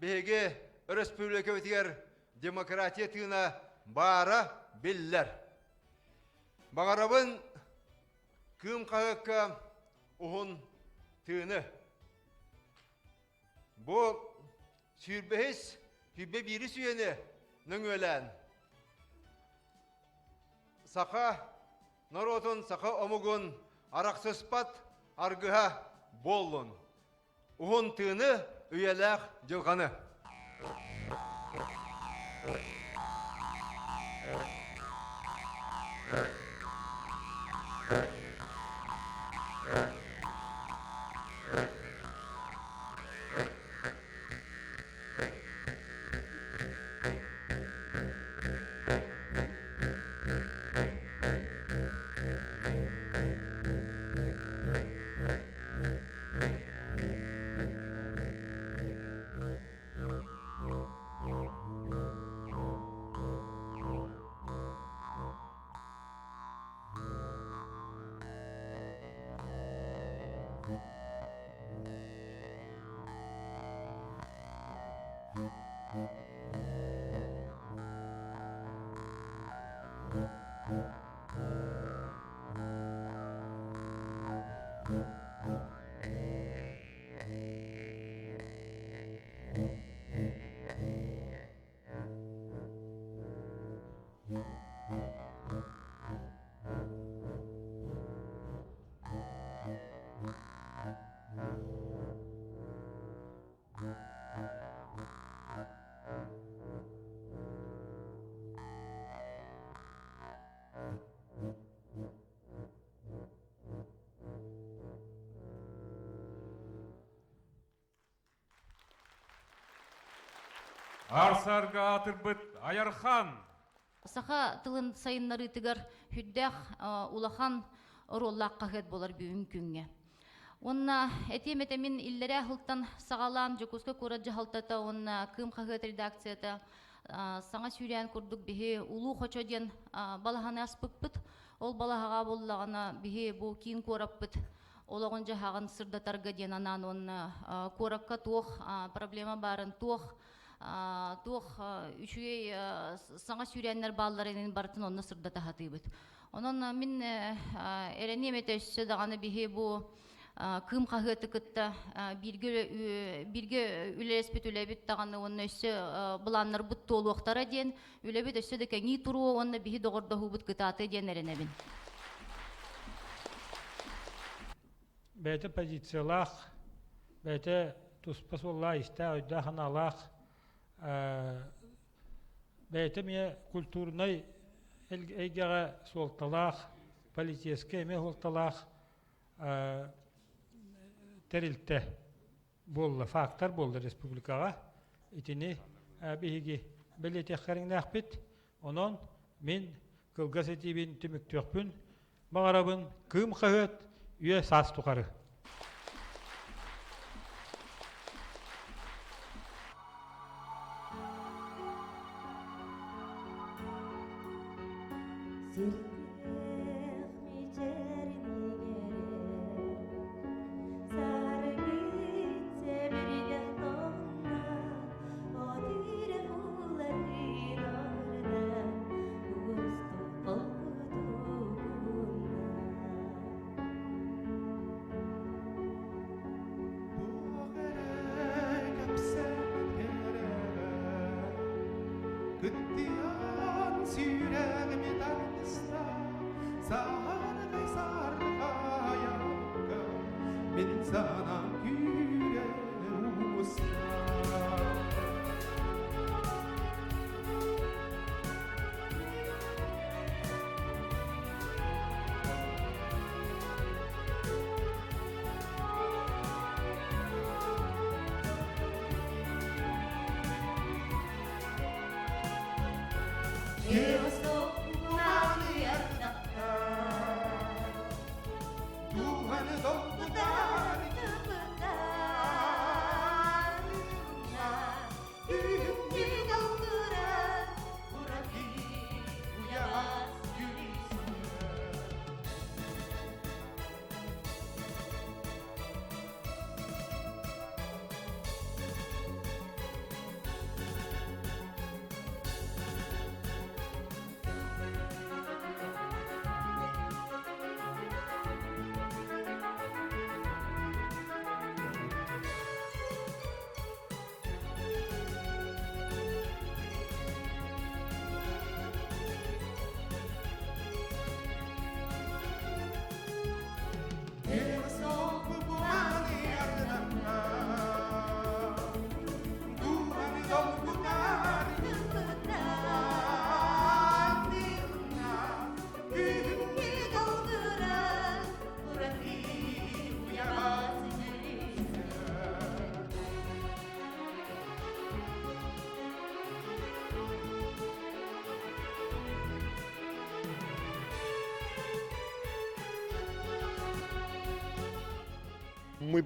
биһиги өрөспүүбүлүкэбитигэр демократия тыына баара биллэр. Баҕарабын Кыым хаһыакка уһун тыыны. Бу сүүрбэһис, сүүрбэ биирис үйэни нөҥүөлээн саха норуотун, саха омугун арахсыспат аргыһа буоллун. Уһун тыыны, үйэлээх дьылҕаны. Арсарга аатырбыт Айархан! Саха тылын сайыннарыытыгар сүрдээх улахан оруоллаах хаһыат буолар бүгүн күҥҥэ. Уонна этиэм этэ мин иллэрээ сылтан саҕалаан Дьокуускай куорат дьаһалтата уонна Кыым хаһыат редакцията саҥа сүүрээн курдук биһи Улуу Хочо диэн балаһаны аспыппыт. Ол балаһаҕа буоллаҕына биһи бу киин куораппыт олоҕун-дьаһаҕын сырдатарга диэн анаан уонна куоракка туох проблема баарын, туох туох үчүгэй саҥа сүүрээннэр баалларын барытын онно сырдата сатыыбыт. Онон мин эрэниэм этэ өссө даҕаны биһи бу Кыым хаһыаты кытта бииргэ бииргэ үлэлэспит үлэбит даҕаны уонна өссө былааннарбыт туолуохтара диэн үлэбит өссө да кэҥии туруо уонна биһи доҕордоһуубут кытаатыа диэн эрэнэбин. Бэйэтэ позициялаах, бэйэтэ туспа суоллаах, истээх, өйдөөх санаалаах, бэйэтэ эмиэ культурнай эйгэҕэ суолталаах, политическай эмиэ суолталаах тэрилтэ буолла, фактор буолла республикаҕа. Итини биһиги бэлиэтиэххэриҥнээхпит. Онон мин кылгас этиибин түмүктүөхпүн баҕарабын. Кыым хаһыат үйэ саас тухары. Сирдээх мичээрин иҥэрэр, саргыт сэбирдэх тоҥно, от үрэх ууларын орда, уустук холкутугунна. Туох эрэ кэпсээн Кыттыйан сүрэҕим тардыста, Сааргай сархайакка, Мин санаам күүрэ уста. Дууһаны долгутар Күһүҥҥү долгуран ураты уйаҕас Мы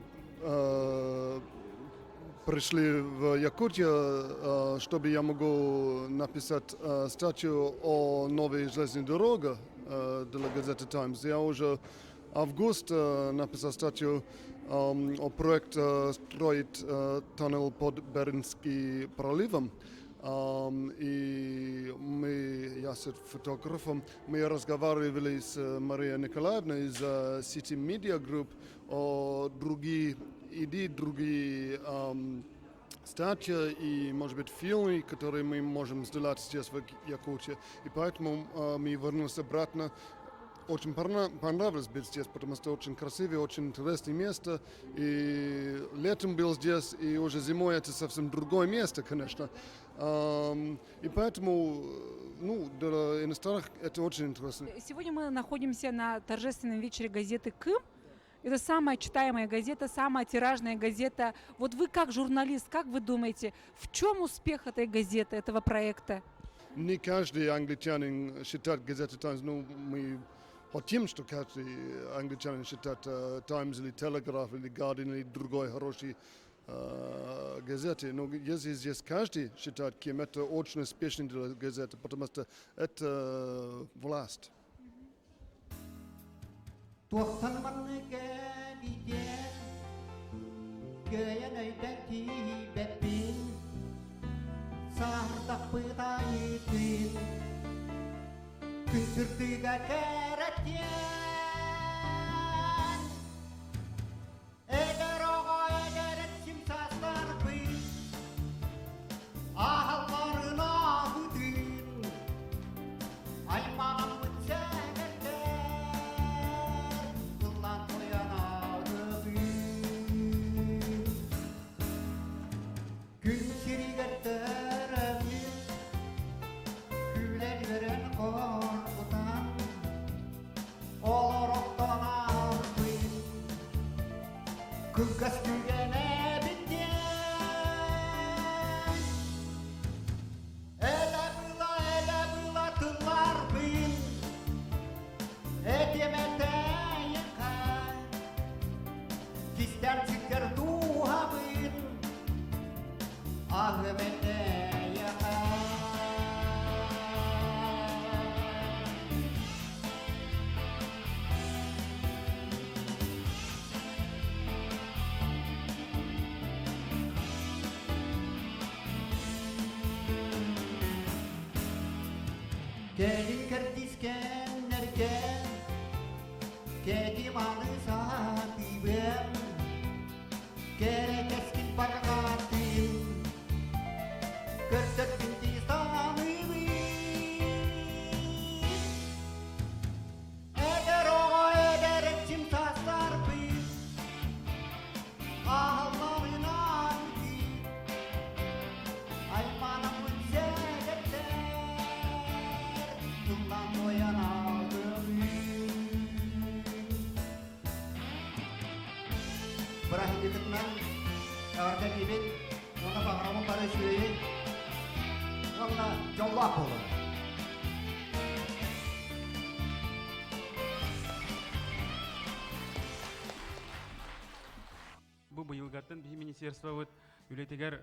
пришли в Якутию, чтобы я могу написать статью о новой железной дороге для газеты «Таймс». Я уже в августе написал статью о проекте строить тоннель под Берингским проливом. И мы, я с фотографом, мы разговаривали с Марией Николаевной из City Media Group о другие идеи, другие статьи и, может быть, фильмы, которые мы можем сделать здесь, в Якутии. И поэтому мы вернулись обратно. Очень понравилось быть здесь, потому что очень красивое, очень интересное место. И летом был здесь, и уже зимой это совсем другое место, конечно. И поэтому, ну, для иностранных это очень интересно. Сегодня мы находимся на торжественном вечере газеты «Кыым». Это самая читаемая газета, самая тиражная газета. Вот вы как журналист, как вы думаете, в чем успех этой газеты, этого проекта? Не каждый англичанин читает газету «Таймс», но мы хотим, что каждый англичанин читает «Таймс» или «Телеграф» или «Гардиан» или другой хороший газеты. Но если здесь каждый читает Кыым, это очень успешный для газеты, потому что это власть. Туохтан маннык эбитиэн, кыайан өйдөөн тиийбэппин, саһырдахпыт айытын, күн сырдыга кэрэтиэн. Эдэр оҕо эдэр эрчим саастарбын, аһалларын аһытын, аймаҕаммыт сэгэрдэр, ыллаан тойон аҕытын. Күн сиригэр төрөммүт, күлэн-үөрэн хоргутан, олороттон аарбыт, кылгас түгэн эбит диэн. Элэ-была, элэ-была тылларбын, этиэм этэйэхэ, кистээн ситтэр дууһабын, аһым этэйэхэ. Кэлин кэрдискэннэргэ кэтим аны саатыыбын, кэрэ кэскил барҕаатын, көрдөппүн дии саныыбын. Эдэр оҕо эдэр эрчим саастарбын, аһалларынан айманаммыт сэгэрдэр, тыллан туойан алдыбын. Бырааһынньыкытынан эҕэрдэлиибин уонна баҕарабын бары үчүгэйи уонна дьоллоох буолун. быйылгаттан биһи министерствобыт үлэтигэр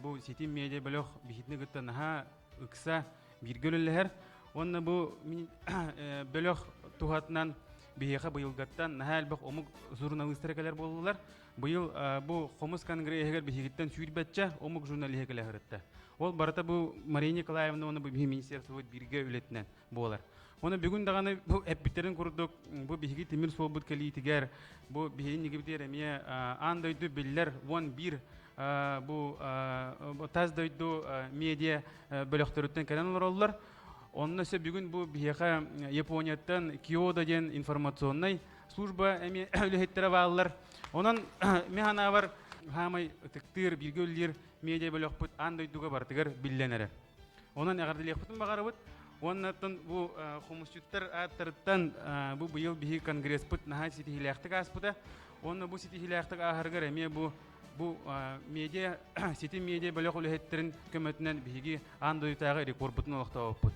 бу ситим медиа бөлөх биһитини кытта наһаа ыкса бииргэ үлэлэһэр. Уонна бу бөлөх туһатынан биһиэхэ быйылгаттан наһаа элбэх омук журналистара кэлэр буоллулар. Быйыл бу хомус конгреһыгар биһигиттэн сүүрбэччэ омук журналиһа кэлэ сырытта. Ол барыта бу Мария Николаевна уонна бу биһи министерствобыт бииргэ үлэтинэн буолар. Оны бүгүн даҕаны бу эппиттерин курдук бу биһиги тимир суолбут кэлиитигэр бу биһиги нигибитигэр эмиэ аан дойду биллэр 11 бу тас дойду медиа бөлөхтөрүттэн кэлэн олороллор. Онно өссө бүгүн бу биһиэхэ Японияттан Киодо диэн информационнай служба эмиэ үлэһиттэрэ бааллар. Онон мин санаабар хаамай ытыктыыр, бииргэ үлэлиир медиа бөлөхпүт аан дойдуга барытыгар биллэн эрэр. Онон эҕэрдэлиэхпитин баҕарабыт. Уонна бу хомусчуттар ааттарыттан бу быйыл биһиги конгресспыт наһаа ситиһиилээхтик ааспыта. Уонна бу ситиһиилээхтик ааһарыгар эмиэ бу бу медиа ситим медиа бөлөх үлэһиттэрин көмөтүнэн биһиги аан дойдутааҕы рекордпутун олохтообуппут.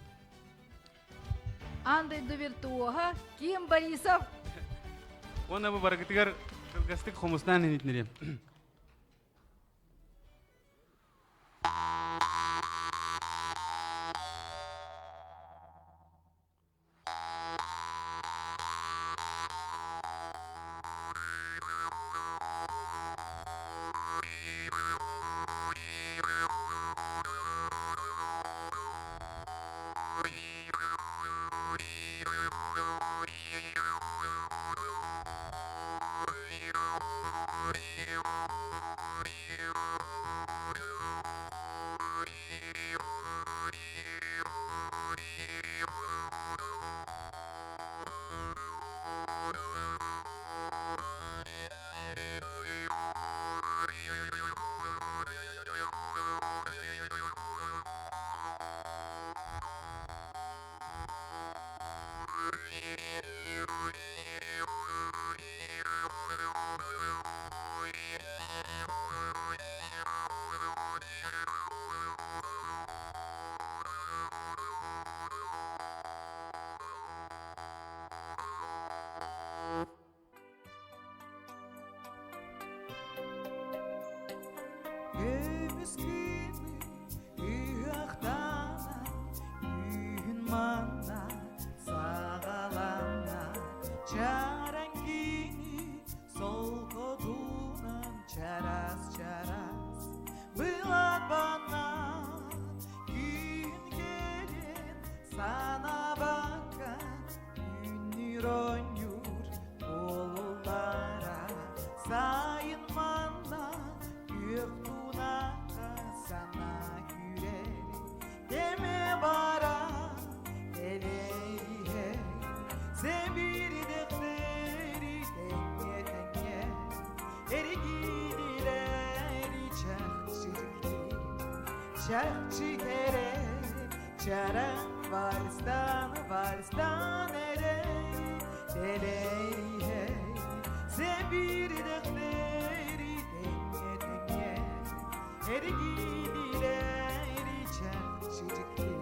Аан дойду виртуоһа Ким Борисов. Уонна бу барыгытыгар кылгастык хомустаан иһитинэриэм. Көмүс күнү ыһыахтана, Күһүн манна саҕаланна, Чараҥ кини солкотунан чарас-чарас Былатбанна күн кэлэн санаабакка Күннүүр оонньуур буолуллара Сайын манна күөх тунака сана күүрэр Кэмэ бара кэлэриһэ Сэбирдэхтэри тэҥҥэ тэҥҥэ Эргиилэри чахчы дьикти Чахчы кэрэ Чараҥ вальстан вальстан эрэ Тэлэриһэ Сэбирдэхтэри тэҥҥэ тэҥҥэ Эргиилэри чахчы дьикти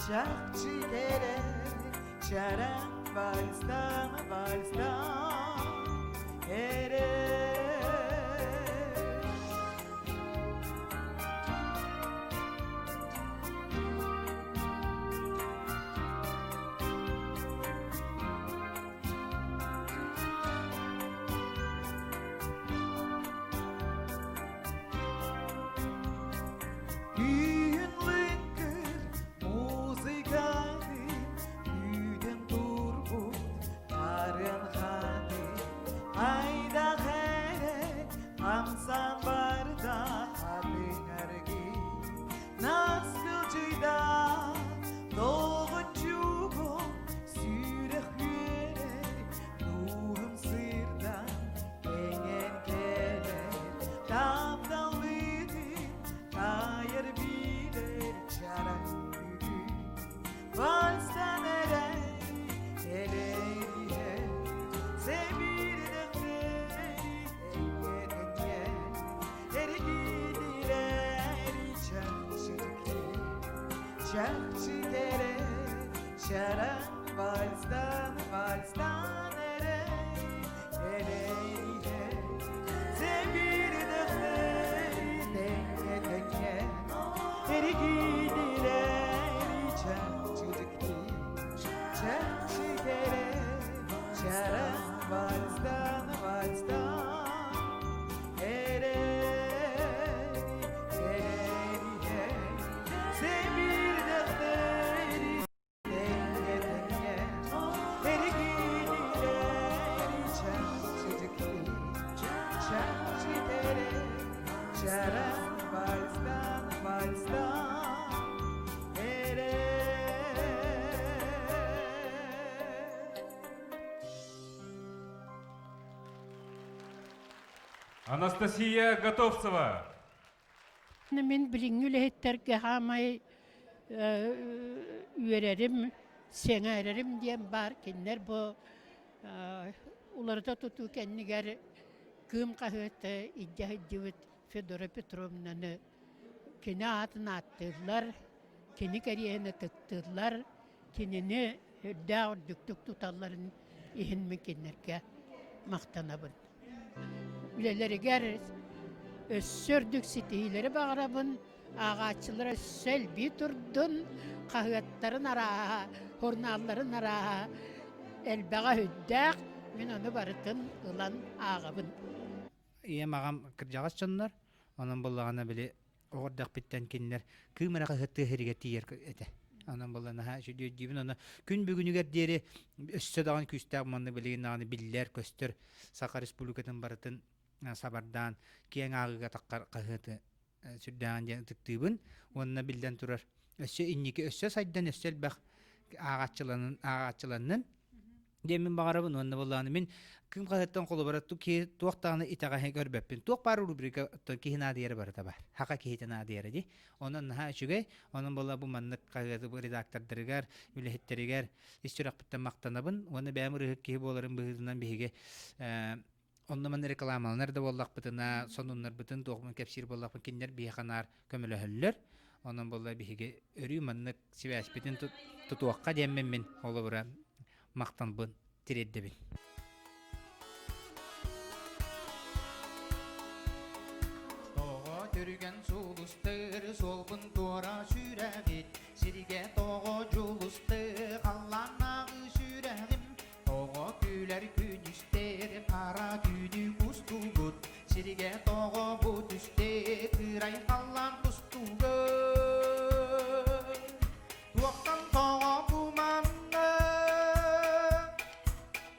Чахчы кэрэ Чараҥ вальстан вальстан эрэ Күн лыҥкыр музыканы күүтэн турбут харын хаты хайдах эрэ хамсан барда хатыҥ аргый наскылдьыйда тоҕоччугун сүрэх үөрэр дууһам сырдан кэҥэн кэлэр тапталлыытын таайар билэр чараҥ бүгүн вальстан эрэ элэйиһэ сэбирдэхтэри тэҥҥэ тэҥҥэ эргиилэри чахчы чахчы кэрэ чараҥ вальстан вальстан эрэ элэйиһэ сэбирдэхтэри. вальстан, вальстан Эрери, эрери, Себирдехтери теңге теңге Эргиниleri чакчыдыкты, чакчытере Чаран вальстан, вальстан Эрери. Анастасия Готовцева. Мин билиҥҥи үлэһиттэргэ хаамай үөрэрим, сэҥээрэрим диэн баар. Кинилэр бу уларыта тутуу кэннигэр Кыым хаһыаты илдьэ сылдьыбыт Федора Петровнаны кини аатын ааттыыллар, кини кэриэһин ытыктыыллар, кинини үрдээх үрдүктүк туталларын иһин мин кинилэргэ махтанабын. Үлэлэригэр өссө үрдүк ситиһиилэри баҕарабын, ааҕааччылара өссө элбии турдун, хаһыаттарын арааһа, журналларын арааһа элбэҕэ сүрдээх, мин ону барытын ылан ааҕабын. Ийэм аҕам кырдьаҕас дьоннор, онон буоллаҕына били оҕо эрдэхпиттэн кинилэр кыым эрэ хаһыаттыы иһэригэр тиийэр этэ. Онон буолла наһаа үчүгэй Онно күн бүгүнүгэр диэри өссө даҕаны күүстээх манна билигин даҕаны биллэр, көстөр Саха Республикатын барытын сабардаан киэҥ ааҕыыга таххар хаһыаты сүрдээҕин диэн ытыктыыбын. Уонна биллэн турар өссө инники өссө сайдан өссө элбэх ааҕааччыланын ааҕааччыланнын диэммин баҕарабын уонна буоллаҕына мин кыым хаһыаттан холобура туох даҕаны итэҕэһи көрбөппүн туох баар рубрика киһи наадыйара барыта баар хака киһитэ наадыйара дии онон наһаа үчүгэй онон буолла бу маннык хаһыаты редактордарыгар үлэһиттэригэр ис сүрэхпиттэн махтанабын уонна бэйэм ырыһык киһи буоларым быһыытынан биһиги онно манна рекламаланар да буоллахпытына сонуннарбытын туохпун кэпсиир буоллахпын кинилэр биһиэхэ наар көмөлөһөллөр онон буолла биһиги өрүү маннык сибээспитин тутуохха диэммин мин холобура махтанбын тириэрдэбин. Тоҕо түргэн сулустыр суолбун туора сүүрэҕит, сиргэ тоҕо дьулустыр халлааннааҕы сүрэҕим, тоҕо күлэр күнүстэр хара түүнү кустугут, сиргэ тоҕо бу түсте кырай халлаан кустугут. Туохтан тоҕо куманна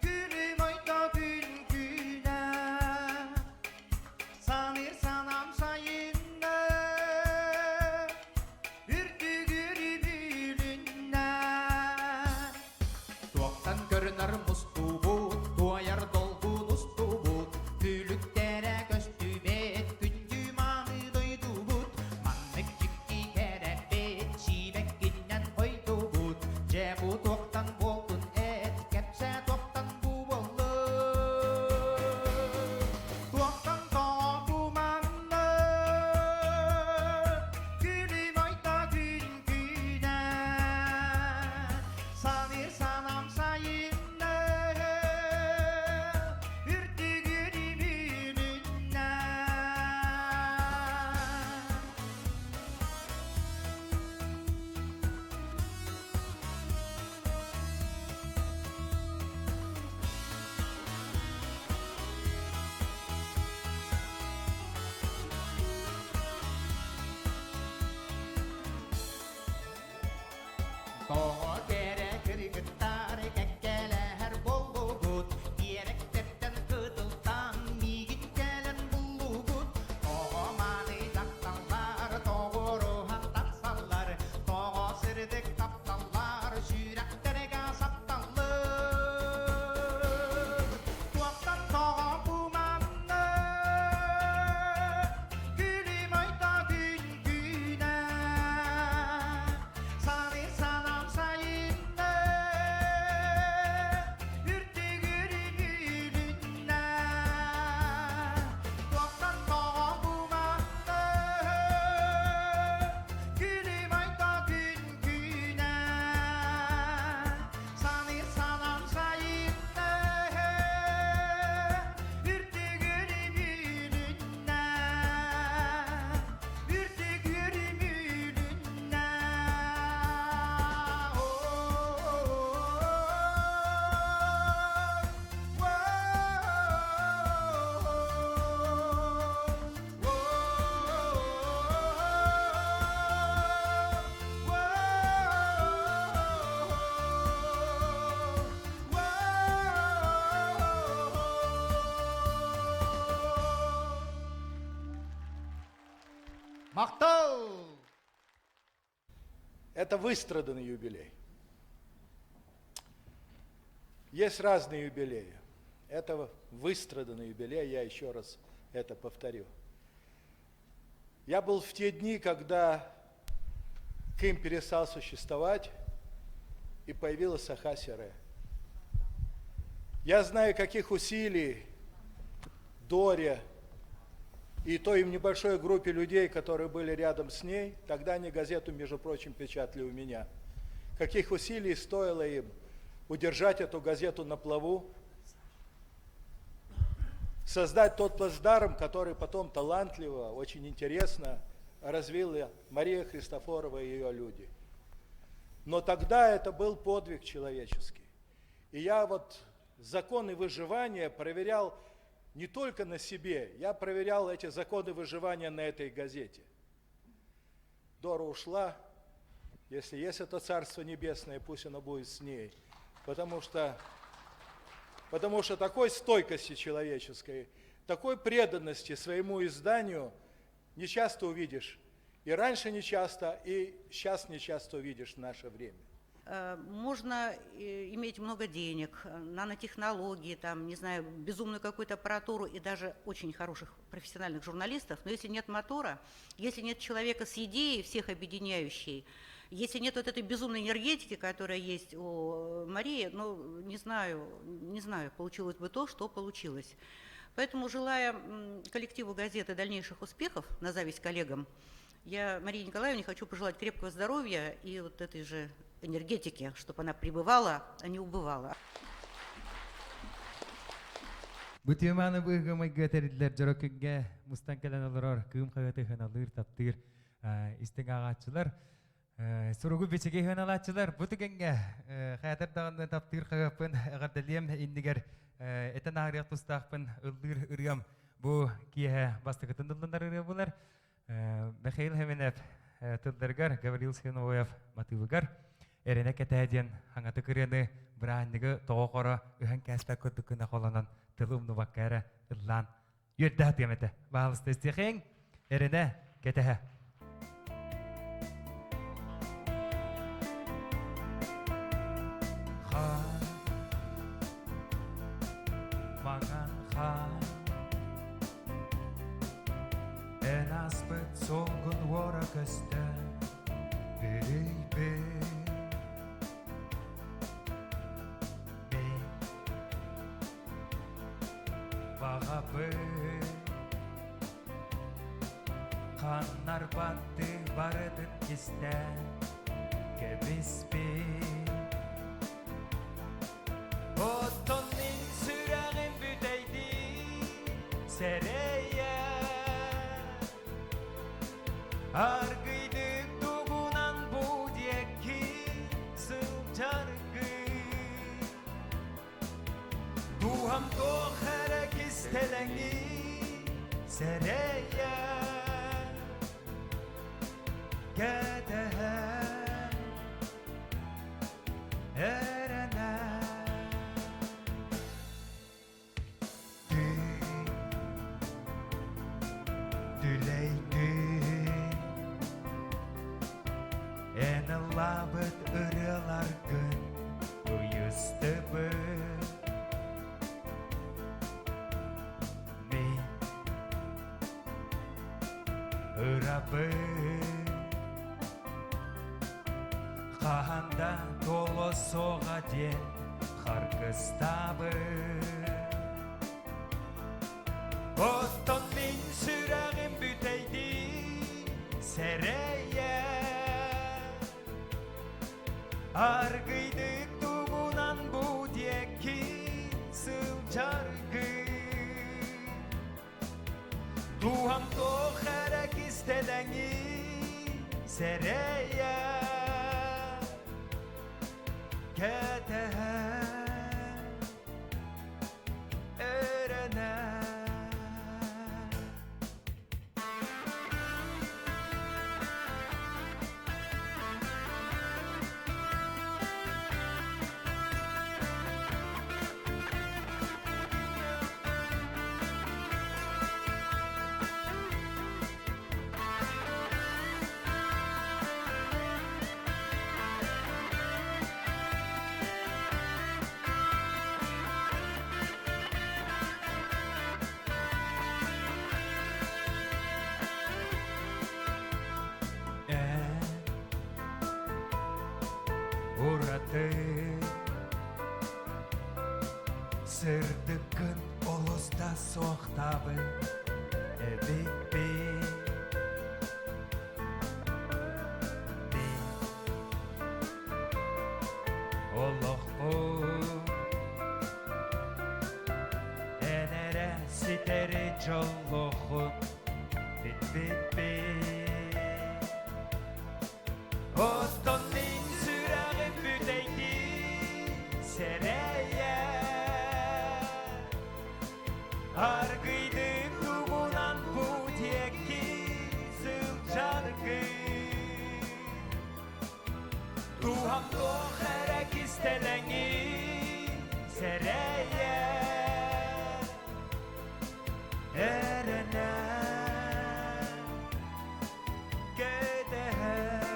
Күлүм ойто күн күнэ Саныыр санам сайынна Үрдүгүр бүлүннэ Туохтан көрүнэр мустубут Туойар долгун устубут Күлүктэрэ көстүбэт Күндү мааны дойдубут Маннык дьикти кэрэбит Сиибэккиннэн хойдубут Дьэ бу туохтан буолтун эт Кэпсээ туохтан бу буоллун Туохтан тоҕо бу манна Күлүм ойто күн күнэ Саныыр санам сайынна Үрдүгүр бүлүннэ Тоҕо кэрэ кыргыттар кэккэлэһэр буоллугут, Тиэрэктэртэн кытылтан миигин кэлэн буллугут. Тоҕо мааны дьахталлар тоҕуоруһан тахсаллар, Тоҕо сырдык тапталлар сүрэхтэргэ сапталлар. Туохтан тоҕо куманна Күлүм ойто күн күнэ Саныыр санам сайынна. Махтал! Это выстраданный юбилей. Есть разные юбилеи. Это выстраданный юбилей, я еще раз это повторю. Я был в те дни, когда Кым перестал существовать, и появилась Саха-Сире. Я знаю, каких усилий Доре и той небольшой группе людей, которые были рядом с ней, тогда они газету, между прочим, печатали у меня, каких усилий стоило им удержать эту газету на плаву, создать тот плацдарм, который потом талантливо, очень интересно развила Мария Христофорова и ее люди. Но тогда это был подвиг человеческий. И я вот законы выживания проверял не только на себе, я проверял эти законы выживания на этой газете. Дора ушла, если есть это Царство Небесное, пусть оно будет с ней. Потому что, потому что такой стойкости человеческой, такой преданности своему изданию не часто увидишь. И раньше не часто, и сейчас не часто увидишь в наше время. Можно иметь много денег, нанотехнологии, там, не знаю, безумную какую-то аппаратуру и даже очень хороших профессиональных журналистов, но если нет мотора, если нет человека с идеей, всех объединяющей, если нет вот этой безумной энергетики, которая есть у Марии, ну, не знаю, не знаю, получилось бы то, что получилось. Поэтому, желая коллективу газеты дальнейших успехов, на зависть коллегам, я Марии Николаевне хочу пожелать крепкого здоровья и вот этой же энергетики, чтобы она пребывала, а не убывала. Бу теманы быһыгы тэриллэр дьоро күҥҥэ мустан кэлэн олорор Кыым хаһыаты сыаналыыр, таптыыр истиҥ ааҕааччылар, суругу бичиги сыаналааччылар бу түгэҥҥэ хаятар даҕаны таптыыр хаһыаппын эҕэрдэлиэм иннигэр этэн ааһарыах тустаахпын ыллыыр ырыам бу киэһэ бастакытын ылланар ырыа булар Михаил Хеменев тылларыгар Гаврил Свиновоев матыыбыгар эрэнэ кэтээ диэн хаҥатык ырыаны бырааһынньыгы тоҕо хоро ыһан кээспэт курдук гына холонон тылы умнубакка эрэ ыллаан үөрдэ сатыам этэ. Баһаалыста истиэхиҥ, эрэнэ кэтэһэ. Хан, маҥан хан, Эн ааспыт суолгун уора көстө бүрүйбүт Мин баҕабын ханнарбаттыы барытын кистээн кэбиспит Оттон мин сүрэҕим бүтэйдии сэрэйэ Аргыйдык тугунан бу диэки сылдьаргын Дууһам туох эрэ кистэлэҥи сэрэйэ Кэтэһэр эрэнэ Түлэйдин эн ыллаабыт ырыаларгын ыйыстыбыт Мин ырабын Хаһан да туолуо суоҕа диэн харгыстаабыт. Оттон мин сүрэҕим бүтэйдии сэрэйэ Аргыйдык тугунан бу диэки сылдьаргын Дууһам туох эрэ кистэлэҥи сэрэйэ кэтэһэ эрэнэ Ураты Сырдыккын олус да суохтаабын эбиппин Мин олохпун Эн эрэ ситэри дьоллооххун билбиппин Оттон мин сүрэҕим бүтэйдии сэрэйэр Аргыйдык тугунан бу диэки сылдьаргын Туһам туох эрэ кистэлэҥин сэрэйэр Эрэнэр кэтэһэр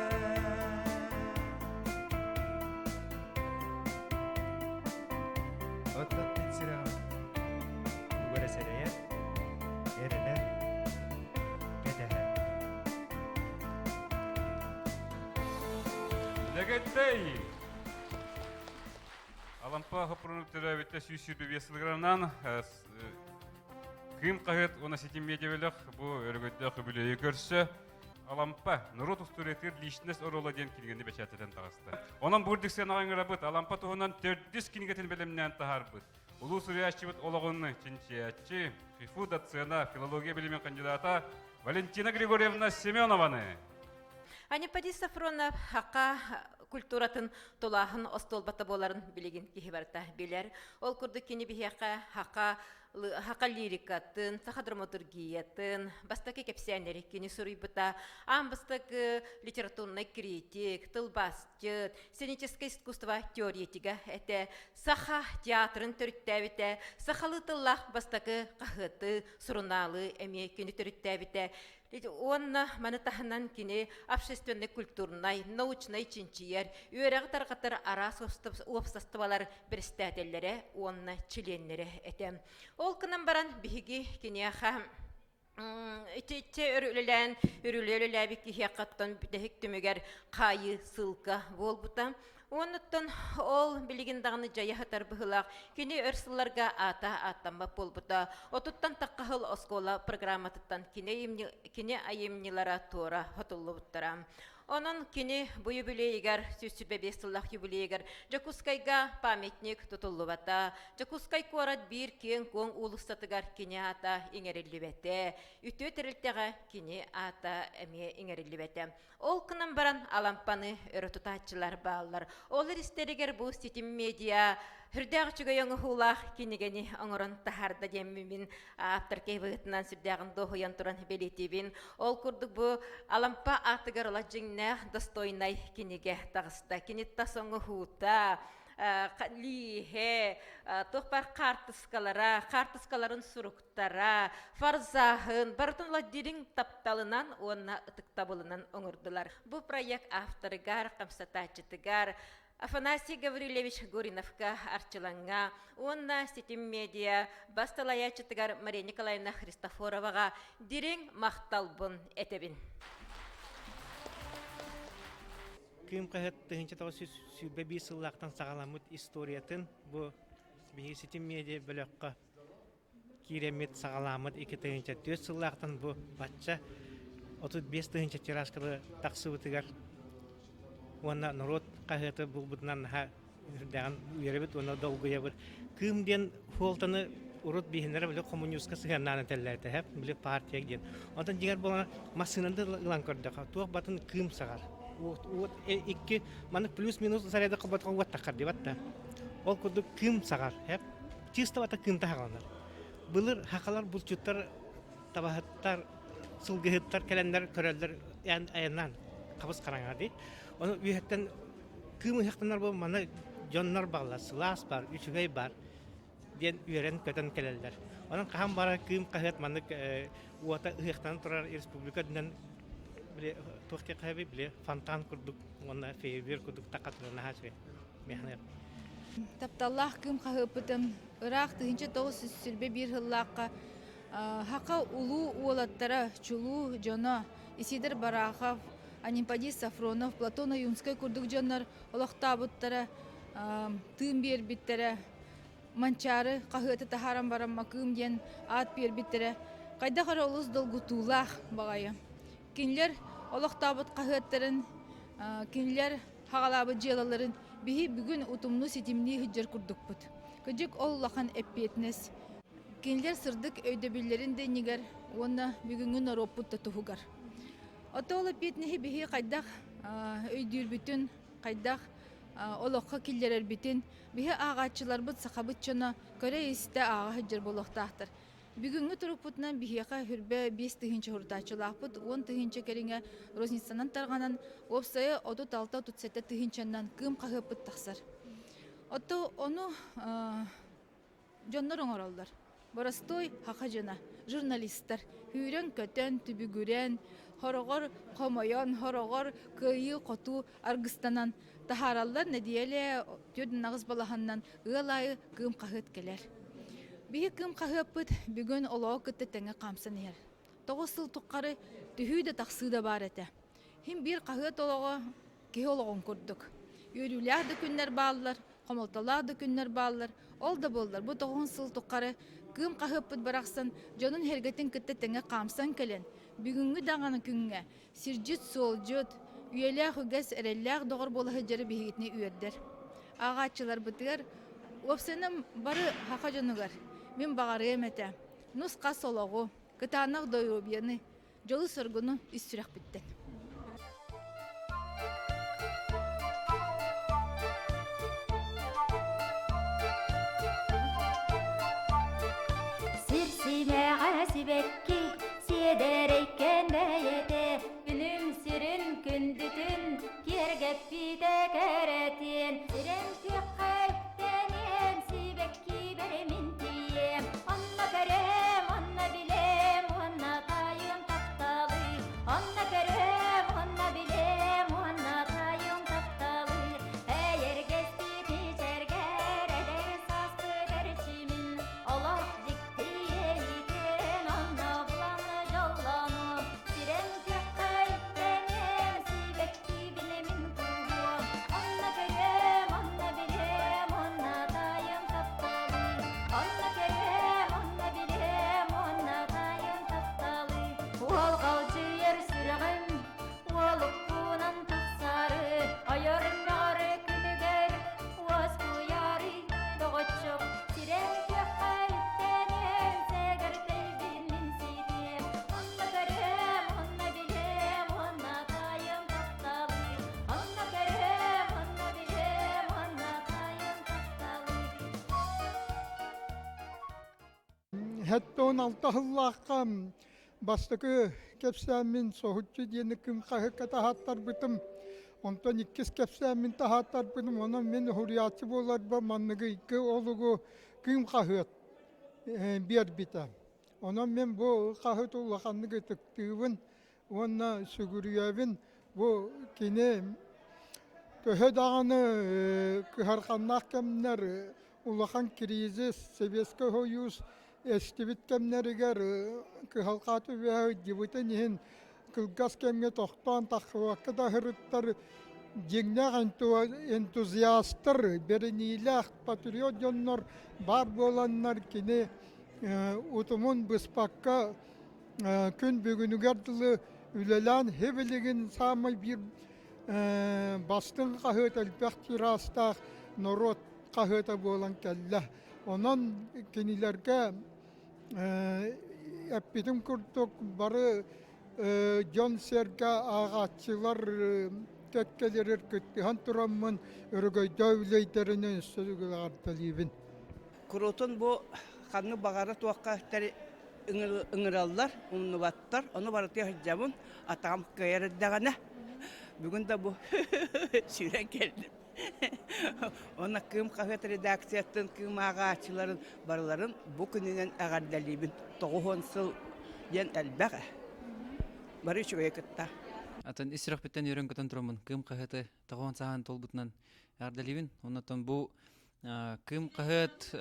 Оттон мин сүрэҕим тугу эрэ сэрэйэр, эрэнэр, кэтэһэр. Лэгэттэй! Алампа Хоппурунук төрөөбүттэ 125 сылгыранан Кыым хаһыат уонна ситим медиа бу өрөгөйдөөх үбүлүөйү көрсө Алампа норуот устуоруйатыгар личность оруола диэн кинигэни бэчээттэтэн таҕыста. Онон бу үрдүк сыанаҕа ыҥырабыт Алампа туһунан төрдүс кинигэтин бэлэмнээн таһаарбыт. Улуу суруйааччыбыт олоҕун чинчийээччи, ХИФУ доцена, филология билимин кандидата Валентина Григорьевна Семенованы. Анипадий Сафронов хака культуратын тулааһын остуолбата буоларын билигин киһи барыта билэр. Ол курдук кини биһиэхэ хака хака лирикатын, саха драматургиятын, бастакы кэпсээннэри кини суруйбута, аан бастакы литературнай критик, тылбаасчыт, сценическое искусство теоретига этэ, саха театрын төрүттээбитэ, сахалыы тыллаах бастакы хаһыаты, сурунаалы эмиэ кини төрүттээбитэ. Уонна маны таһынан кини общественный, культурнай, научнай чинчийэр, үөрэҕи тарҕатар араас уопсастыбалар бэрэстээтэллэрэ уонна чилиэннэрэ этэ. Ол гынан баран биһиги киниэхэ итиччэ өр үлэлээн, үрүлэ үлэлээбит киһиэхэ оттон бүтэһик түмүгэр хаайыы ссылка буолбута. Уонуттан ол билигин даҕаны дьайа сытар быһыылаах. Кини өр сылларга аата ааттаммат буолбута. Отуттан тахха сыл оскуола программатыттан кини, кини айымньылара туора хотуллубуттара. Онон кини бу юбилейигэр, 125 сыллаах юбилейигэр Дьокуускайга памятник тутуллубата. Дьокуускай куорат биир киэҥ-куоҥ уулуссатыгар кини аата иҥэриллибэтэ. Үтүө тэрилтэҕэ кини аата эмиэ иҥэриллибэтэ. Ол гынан баран Алампаны өрө тутааччылар бааллар. Ол истэригэр бу ситим медиа сүрдээх үчүгэй оҥоһуулаах кинигэни оҥорон таһаарда диэммин мин ааптар киһи сүрдээҕин дуоһуйан туран бэлиэтиибин. Ол курдук бу Алампа аатыгар ыла дьиҥнээх достойнай кинигэ таҕыста. Кини тас оҥоһуута, лииһэ, туох баар хаартыскалара, хаартыскаларын сурук тара, фарзаһын, барытын ыла дириҥ тапталынан уонна ытыктабылынан оҥордулар. Бу проект авторыгар, хамсатааччытыгар Афанасий Гаврильевич Гуриновка Арчылаҥҥа уонна Ситим медиа бас салайааччытыгар Мария Николаевна Христофороваҕа дириҥ махталбын этэбин. Кыым хаһыат 1921 сыллаахтан саҕаламмыт историятын бу биһиги Ситим медиа бөлөххө киирэммит саҕалааммыт 2004 сыллаахтан бу бачча 35 тыһыынча тиражкалы тахсыбытыгар уонна норуот хаһыаты булбутунан наһаа үрдээҕин үөрэбит уонна долгуйабыт. Кыым диэн суолтаны урут биһиннэрэ били хомуньууска сыһыаннаан этэллэр били партия диэн. Онтон дьиҥэр буолан массыынаны ылан көрдөххө туох батын кыым саҕар. Уот икки маннык плюс-минус заряда холботоҕо уот таххар диэбэт да. Ол курдук кыым саҕар чыыстабата кыымта хаҕаланар. Былыр хахалар булчуттар, табаһыттар, сылгыһыттар кэлэннэр көрөллөр айаннаан хабыс хараҥа дии. Ону үөһэттэн кыым ыһыахтанар бу маны дьоннор бааллар, сылаас бар, үчүгэй бар диэн үөрэн-көтөн кэлэллэр. Онон хаһан бара кыым хаһыат маннык уота ыһыахтанан турар республика үрдүнэн били туох диэххэ били фонтан курдук уонна фейерверк курдук тахатынан наһаа үчүгэй. Тапталлаах кыым хаһыаппытын ыраах 1921 сыллаахха Хака улуу уолаттара, чулуу дьоно Исидор Барахов, Анемподист Софронов, Платон Ойуунскай курдук дьоннор олохтообуттара, тыын биэрбиттэрэ, Манчаары хаһыаты таһааран баран Макыым диэн аат биэрбиттэрэ хайдах эрэ олус долгутуулаах баҕайы. Кинилэр олохтообут хаһыаттарын, кинилэр хаҕалаабыт дьыалаларын биһи бүгүн утумну ситимнии сылдьар курдукпут. Кырдьык ол улахан эппиэтинэс. Кинилэр сырдык өйдөбүллэрин да иннигэр уонна бүгүҥҥү норуоппут да туһугар. Ото ол эппиэтинэһи биһи хайдах өйдүүрбүтүн, хайдах олоххо киллэрэрбитин биһи ааҕааччыларбыт сахабыт дьоно көрө-истэ ааҕа сылдьар буолуохтаахтар. Бүгүҥҥү турукпутунан биһиэхэ хүрбэ 5 тыһыынча сурутааччылаахпыт, 10 тыһыынча кэриҥэ розницанан тарҕанан, уопсайа 36-37 тыһыынчаннан Кыым хаһыаппыт тахсар. Отто ону дьоннор оҥороллор. Боростуой саха дьоно, журналистар сүүрэн-көтөн, түбүгүрэн, хороҕор хомойон, хороҕор кыайыы-хотуу аргыстанан таһаараллар нэдиэлэ 48 балаһаннан ыал аайы Кыым хаһыат кэлэр. Биһи Кыым хаһыаппыт бүгүн олоҕу кытта тэҥҥэ хаамсан иһэр. 9 сыл тухары түһүү да тахсыы да баар этэ. Һин биир хаһыат олоҕо киһи олоҕун курдук. Үөрүүлээх да күннэр бааллар, хомолтолоох да күннэр бааллар. Ол да буоллар бу 9 сыл тухары Кыым хаһыаппыт барахсан дьонун сэргэтин кытта тэҥҥэ хаамсан кэлэн, бүгүҥҥү даҕаны күҥҥэ сирдьит, суолдьут, үйэлээх үгэс, эрэллээх доҕор буола сылдьары биһигитини үөрдэр. Ааҕааччыларбытыгар, уопсайынан бары саха дьонугар мин баҕарыам этэ, нус-хас олоҕу, кытаанах доруобуйаны, дьолу-соргуну ис сүрэхпиттэн. Сир симэҕэ сибэкки сиэдэрэйкэн бэйэтэ Күнүм сирин күндүтүн киэргэппитэ кэрэтин Сирэм күөххэ үктэниэм сибэкки бэримин тиийиэм Онно көрөм, онно билэм, уонна таайым тапталы Онно көрөм, онно билэм, уонна таайым тапталы Эйэргэспит ичэргэр эдэр сааспыт эрчимин Олох дьикти иэйиитин онно булан дьоллонуом Сирэм күөххэ үктэниэм, сибэкки билимин кууһуом Онно көрүөм, онно билиэм, уонна таайым тапталы Онно көрүөм, онно билиэм, уонна таайым тапталы Уолҕалдьыйар сүрэҕим уолукпунан тахсаары Ойор мөҕөр күнүгэр уоскуйаары доҕоччук Сирэм күөххэ үктэниэм, сэгэртэйбин мин ситиэм Онно көрүөм, онно билиэм, уонна таайым тапталы Онно көрүөм, онно билиэм, уонна таайым тапталы 76 сыллаахха бастакы кэпсээммин соһуччу диэни кым хаһыакка таһааттарбытым. Онтон иккис кэпсээммин таһааттарбытым. Онон мин уһуруйааччы буоларбар манныгы олугу Кыым хаһыат биэрбитэ. Онон мин бу хаһыат улаханнык ытыктыыбын уонна сүгүрүйэбин. Бу кини төһө даҕаны кыһарҕаннаах кэмнэр улахан кризис, Советский Союз эстибит кэмнэригэр кыһалҕа түбэһэ сылдьыбытын иһин кылгас кэмҥэ тохтоон тахсыбакка да сырыттар дьиҥнээх энтузиастар, бэриниилээх патриот дьоннор баар буоланнар кини утумун быспакка күн бүгүнүгэр дылы үлэлээн һибилигин саамай биир бастыҥ хаһыат элбэх тиражтаах норуот хаһыата буолан кэллэ. Онон кинилэргэ эппитим курдук бары дьон-сэргэ ааҕааччылар кэккэлэригэр кыттыһан тураммын өрөгөйдөөх үбүлүөйдэринэн өссө эҕэрдэлиибин. Куруутун бу ханнык баҕара туохха ыҥыраллар, умнубаттар. Ону барытыгар сылдьабын. Атаҕым кыайар эрдэҕинэ. Бүгүн да бу сүүрэн кэллим. Уонна Кыым хаһыат редакциятын, Кыым ааҕааччыларын барыларын бу күнүнэн эҕэрдэлиибин. 90 сыл диэн элбэх ээ. Бары үчүгэйи кытта. Атын ис сүрэхпиттэн үөрэн-көтөн тураммын Кыым хаһыаты 90 сааһын туолбутунан эҕэрдэлиибин. Оннуттан бу Кыым хаһыат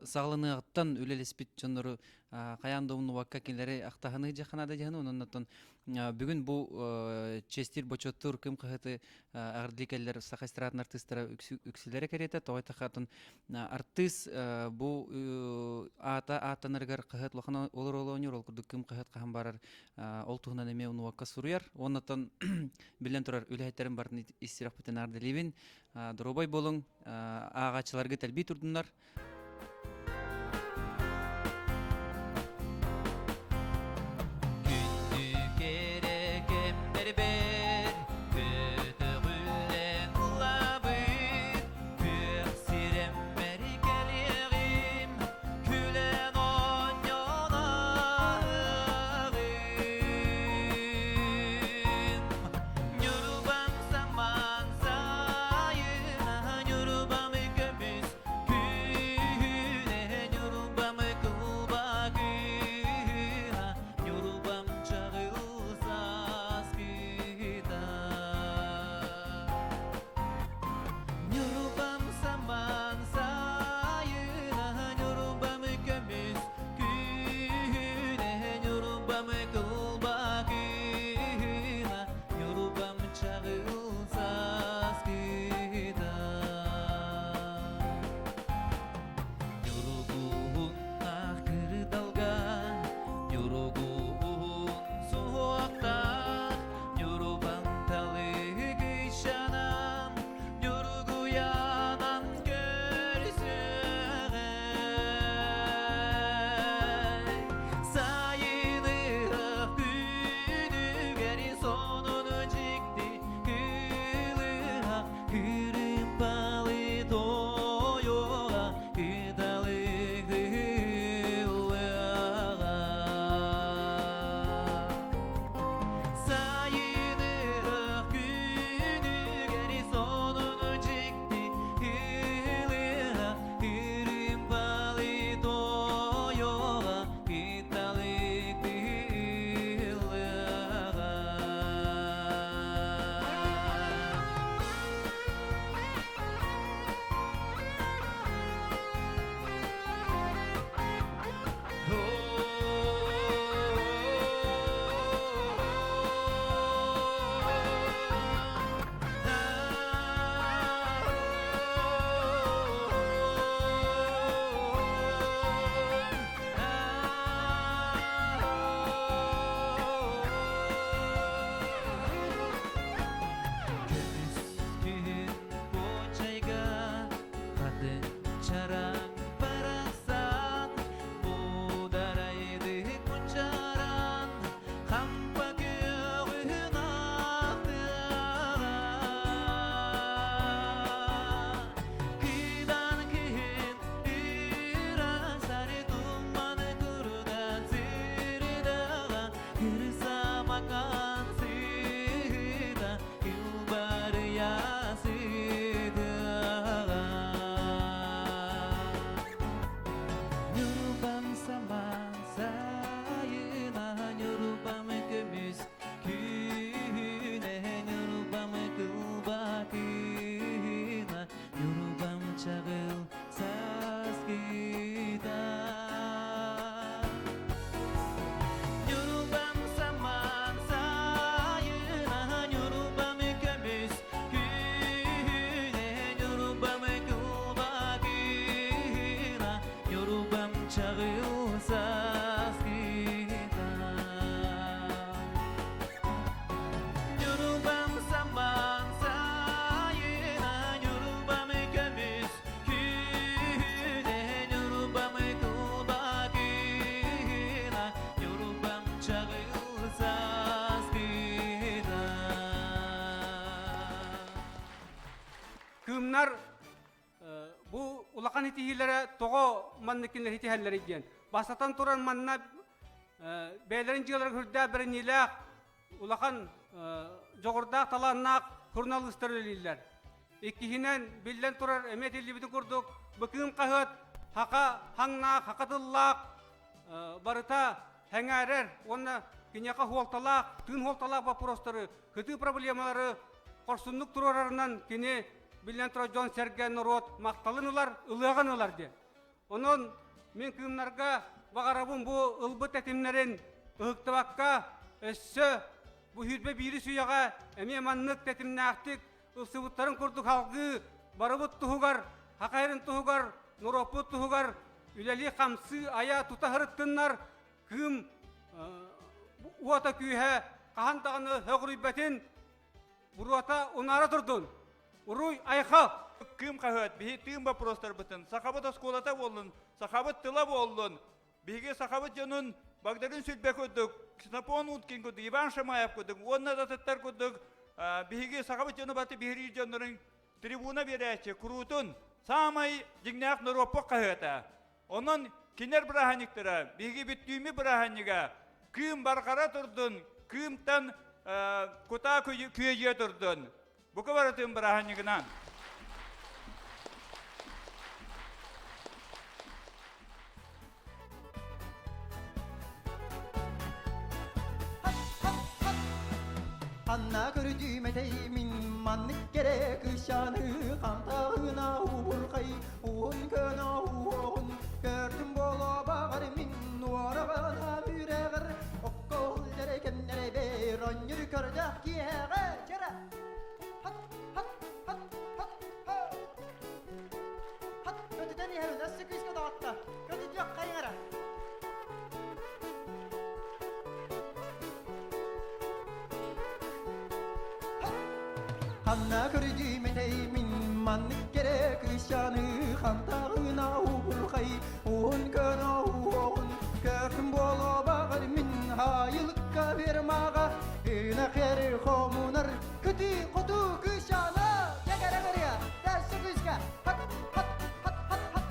саҕаланыаҕыттан үлэлэспит дьоннору хайаан да умнубакка кинилэри ахтаһыны дьаханаада дьаһаны онон оттон бүгүн бу честир бочуоттуур кыым хаһыаты аҕырдыы кэллэр саха эстрадатын артыыстара үксүлэрэ кэриэтэ тоҕой тахатын артыыс бу аата ааттанарыгар хаһыат улахан олор оонньуур ол курдук кыым хаһыат хаһан барар ол туһунан эмиэ унуокка суруйар уоннаттан биллэн турар үлэһиттэрин барын ис сүрэхпитин аардалиибин Доруобай буолуҥ, ааҕааччыларга тэлбии турдуннар. Ньурбам самаан сайына, Ньурбам көмүс күнэ, Ньурбам кылба кыыһа, Ньурбам чаҕыл сааскыта. Ньурбам самаан сайына, Ньурбам көмүс күнэ, Ньурбам кылба кыыһа, Ньурбам чаҕыл сааскыта. Ньургуһуннаах кырдалга, ньургуһун суһуохтаах, Ньурбам талыгыйшанан, ньургуйанан көрсүөҕэй. Сайыныах күнүгэр сонун дьикти кылыһах кырыымпалы тойуга кыталык ыллыаҕа. Сайыныах күнүгэр сонун дьикти кылыһах кырыымпалы тойуга кыталык ыллыаҕа. Көмүс күһүн куочайга хатын чараҥ барахсан Муударайды мунчаран хампа күөҕүн ахтыаҕа. Кыдан күһүн ырасары туманы курда сырдаҕа кырса макан сыта кылбарыйа сытыаҕа. Ньурбам самаан сайына, Ньурбам көмүс күнэ, Ньурбам кылба кыына, Ньурбам чаҕыл сааскыта. Ньурбам самаан сайына, Ньурбам көмүс күнэ, Ньурбам кылба кыына, Ньурбам чаҕыл сааскыта. Ньурбам самаан сайына, Ньурбам көмүс күнэ, Ньурбам кылба кыына, Ньурбам чаҕыл сааскыта. Кыымнар бу улахан итиһиилэрэ тоҕо маннык кинилэр итиһэллэрий диэн. Бастатан туран манна бэйэлэрин дьыаларыгар үрдээх бэриниилээх улахан дьоҕурдаах талааннаах суруналыыстар үлэлииллэр. Иккиһинэн, биллэн турар, эмиэ этиллибитин курдук, быкыым хаһыат хака хаҥнаах, хака тыллаах барыта сэҥээрэр уонна киниэхэ суолталаах, тыын суолталаах боппуруостары, кытыы проблемалары хорсуннук туруорарынан кини биллэн турар дьон-сэргэ норуот махталын ылар, ылыаҕын ылар диэн. Онон мин кыымнарга баҕарабын бу ылбыт тэтимнэрин ыһыктыбакка өссө бу сүүрбэ биирис үйэҕэ эмиэ маннык тэтимнээхтик ылсыбыттарын курдук салгыы барыбыт туһугар, хахайрын туһугар, норуоппут туһугар үлэлии-хамсыы айа тута сырыттыннар, кыым уота күүһэ хаһан даҕаны сөҕүрүйбэтин, буруота унаара турдун. Уруй айхал! Кыым хаһыат биһи тыын боппуруостарбытын сахабыт оскуолата буоллун, сахабыт тыла буоллун, биһиги сахабыт дьонун Багдарыын Сүлбэ курдук, Ксенофон Уткин курдук, Иван Шамаев курдук уонна да атыттар курдук биһиги сахабыт дьону баты биһириир дьоннорун трибуна биэрээччи куруутун саамай дьиҥнээх норуоппут хаһыата. Онон кинилэр бырааһынньыктара биһиги бүттүүмү бырааһынньыга кыым барҕара турдун, кыымтан кутаа күөдьүйэ турдун. Бука барытын бырааһынньыгынан. Анна көрдүүмэтэй мин маннык кэрэ кыысчааны хантаҕына уурхай уун көнө уоҕун көрдүм боло баҕар мин уораҕана бүрэҕэр оккол дэрэ кэмнэрэ бэр онньур көрдөөх киэһэҕэ чара хат хат хат хат хат көтүтэн иһэбин өссө күүскэ доҕотто көтүтүөх хайыҥара. Ханна көрдүүмэтэй мин маннык кэрэ кыысчааны хантаҕына уурхай уун көнө уоҕун көрдүм буолуо баҕар мин хаайылыкка фермаҕа ынах эр хомунар көтүү хоту кыысчаана дьэкэрэ бэрия дальше кыыска хат хат хат хат хат.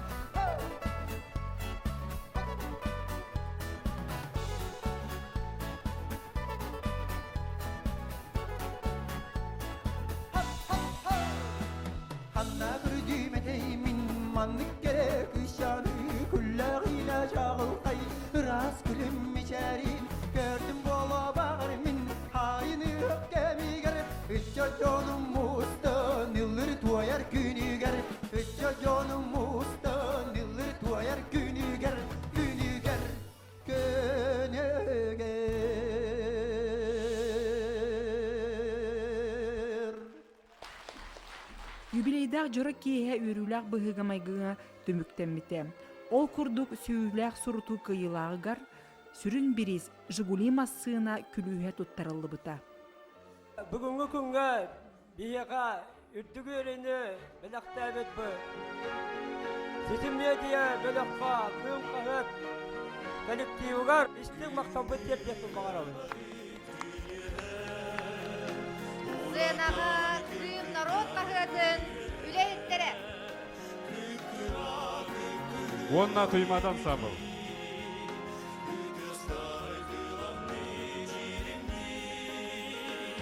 Ханна көрдүүмэтэй мин маннык кэрэ кыысчааны күллэҕинэ чаҕылхай ыраас күлүм мичээрин көрдүм буолуо баҕар мин хаайыны кэмигэр ыччат дьонум мустан ыллыр туойар күнүгэр ыччат дьонум мустан ыллыр туойар күнүгэр күнүгэр күнүгэр. Юбилейдаах дьоро киэһэ үөрүүлээх быһыыга-майгыга түмүктэммитэ. Ол курдук сүүйүүлээх сурутуу кыайыылааҕыгар сүрүн бириис «Жигули» массыына күлүүһэ туттарыллыбыта. Бүгүҥҥү күҥҥэ биһиэхэ үрдүк үөрүүнү бэлэхтээбит бу Ситим медиа бөлөххө Кыым хаһыат коллективыгар истиҥ махталбын тиэрдиэхпин баҕарабын. Сценаҕа Кыым норуот хаһыатын үлэһиттэрэ. Уонна Туймадан сабыл.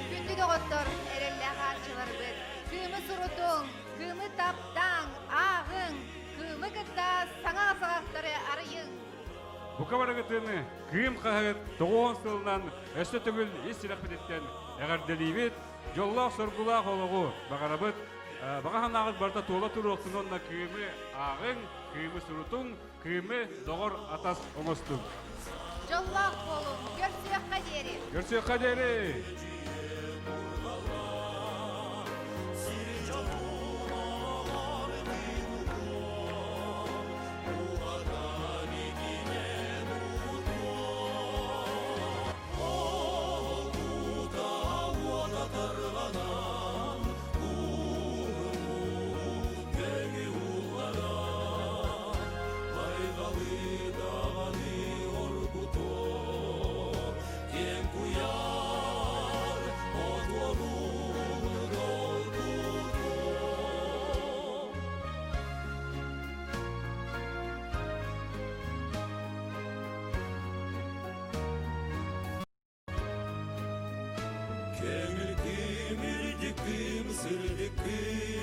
Күндү доҕоттор, эрэллээх ааччыларбыт, кыымы сурутуҥ, кыымы таптааҥ, ааҕыҥ, кыымы кытта саҥа саҕахтары арыйыҥ. Бука барыгытын Кыым хаһыат 90 сылынан өссө төгүл ис сүрэхпититтэн эҕэрдэлиибит, дьоллоох-соргулаах олоҕу баҕарабыт. Баҕа санааҕыт барыта туола туруохтун уонна кыымы ааҕыҥ, кыымы сурутуҥ, Кыымы доҕор атас оҥостуҥ. Дьоллоох буолуҥ, көрсүөххэ диэри. Көрсүөххэ диэри. Көңүл кимирдик кым сырдык.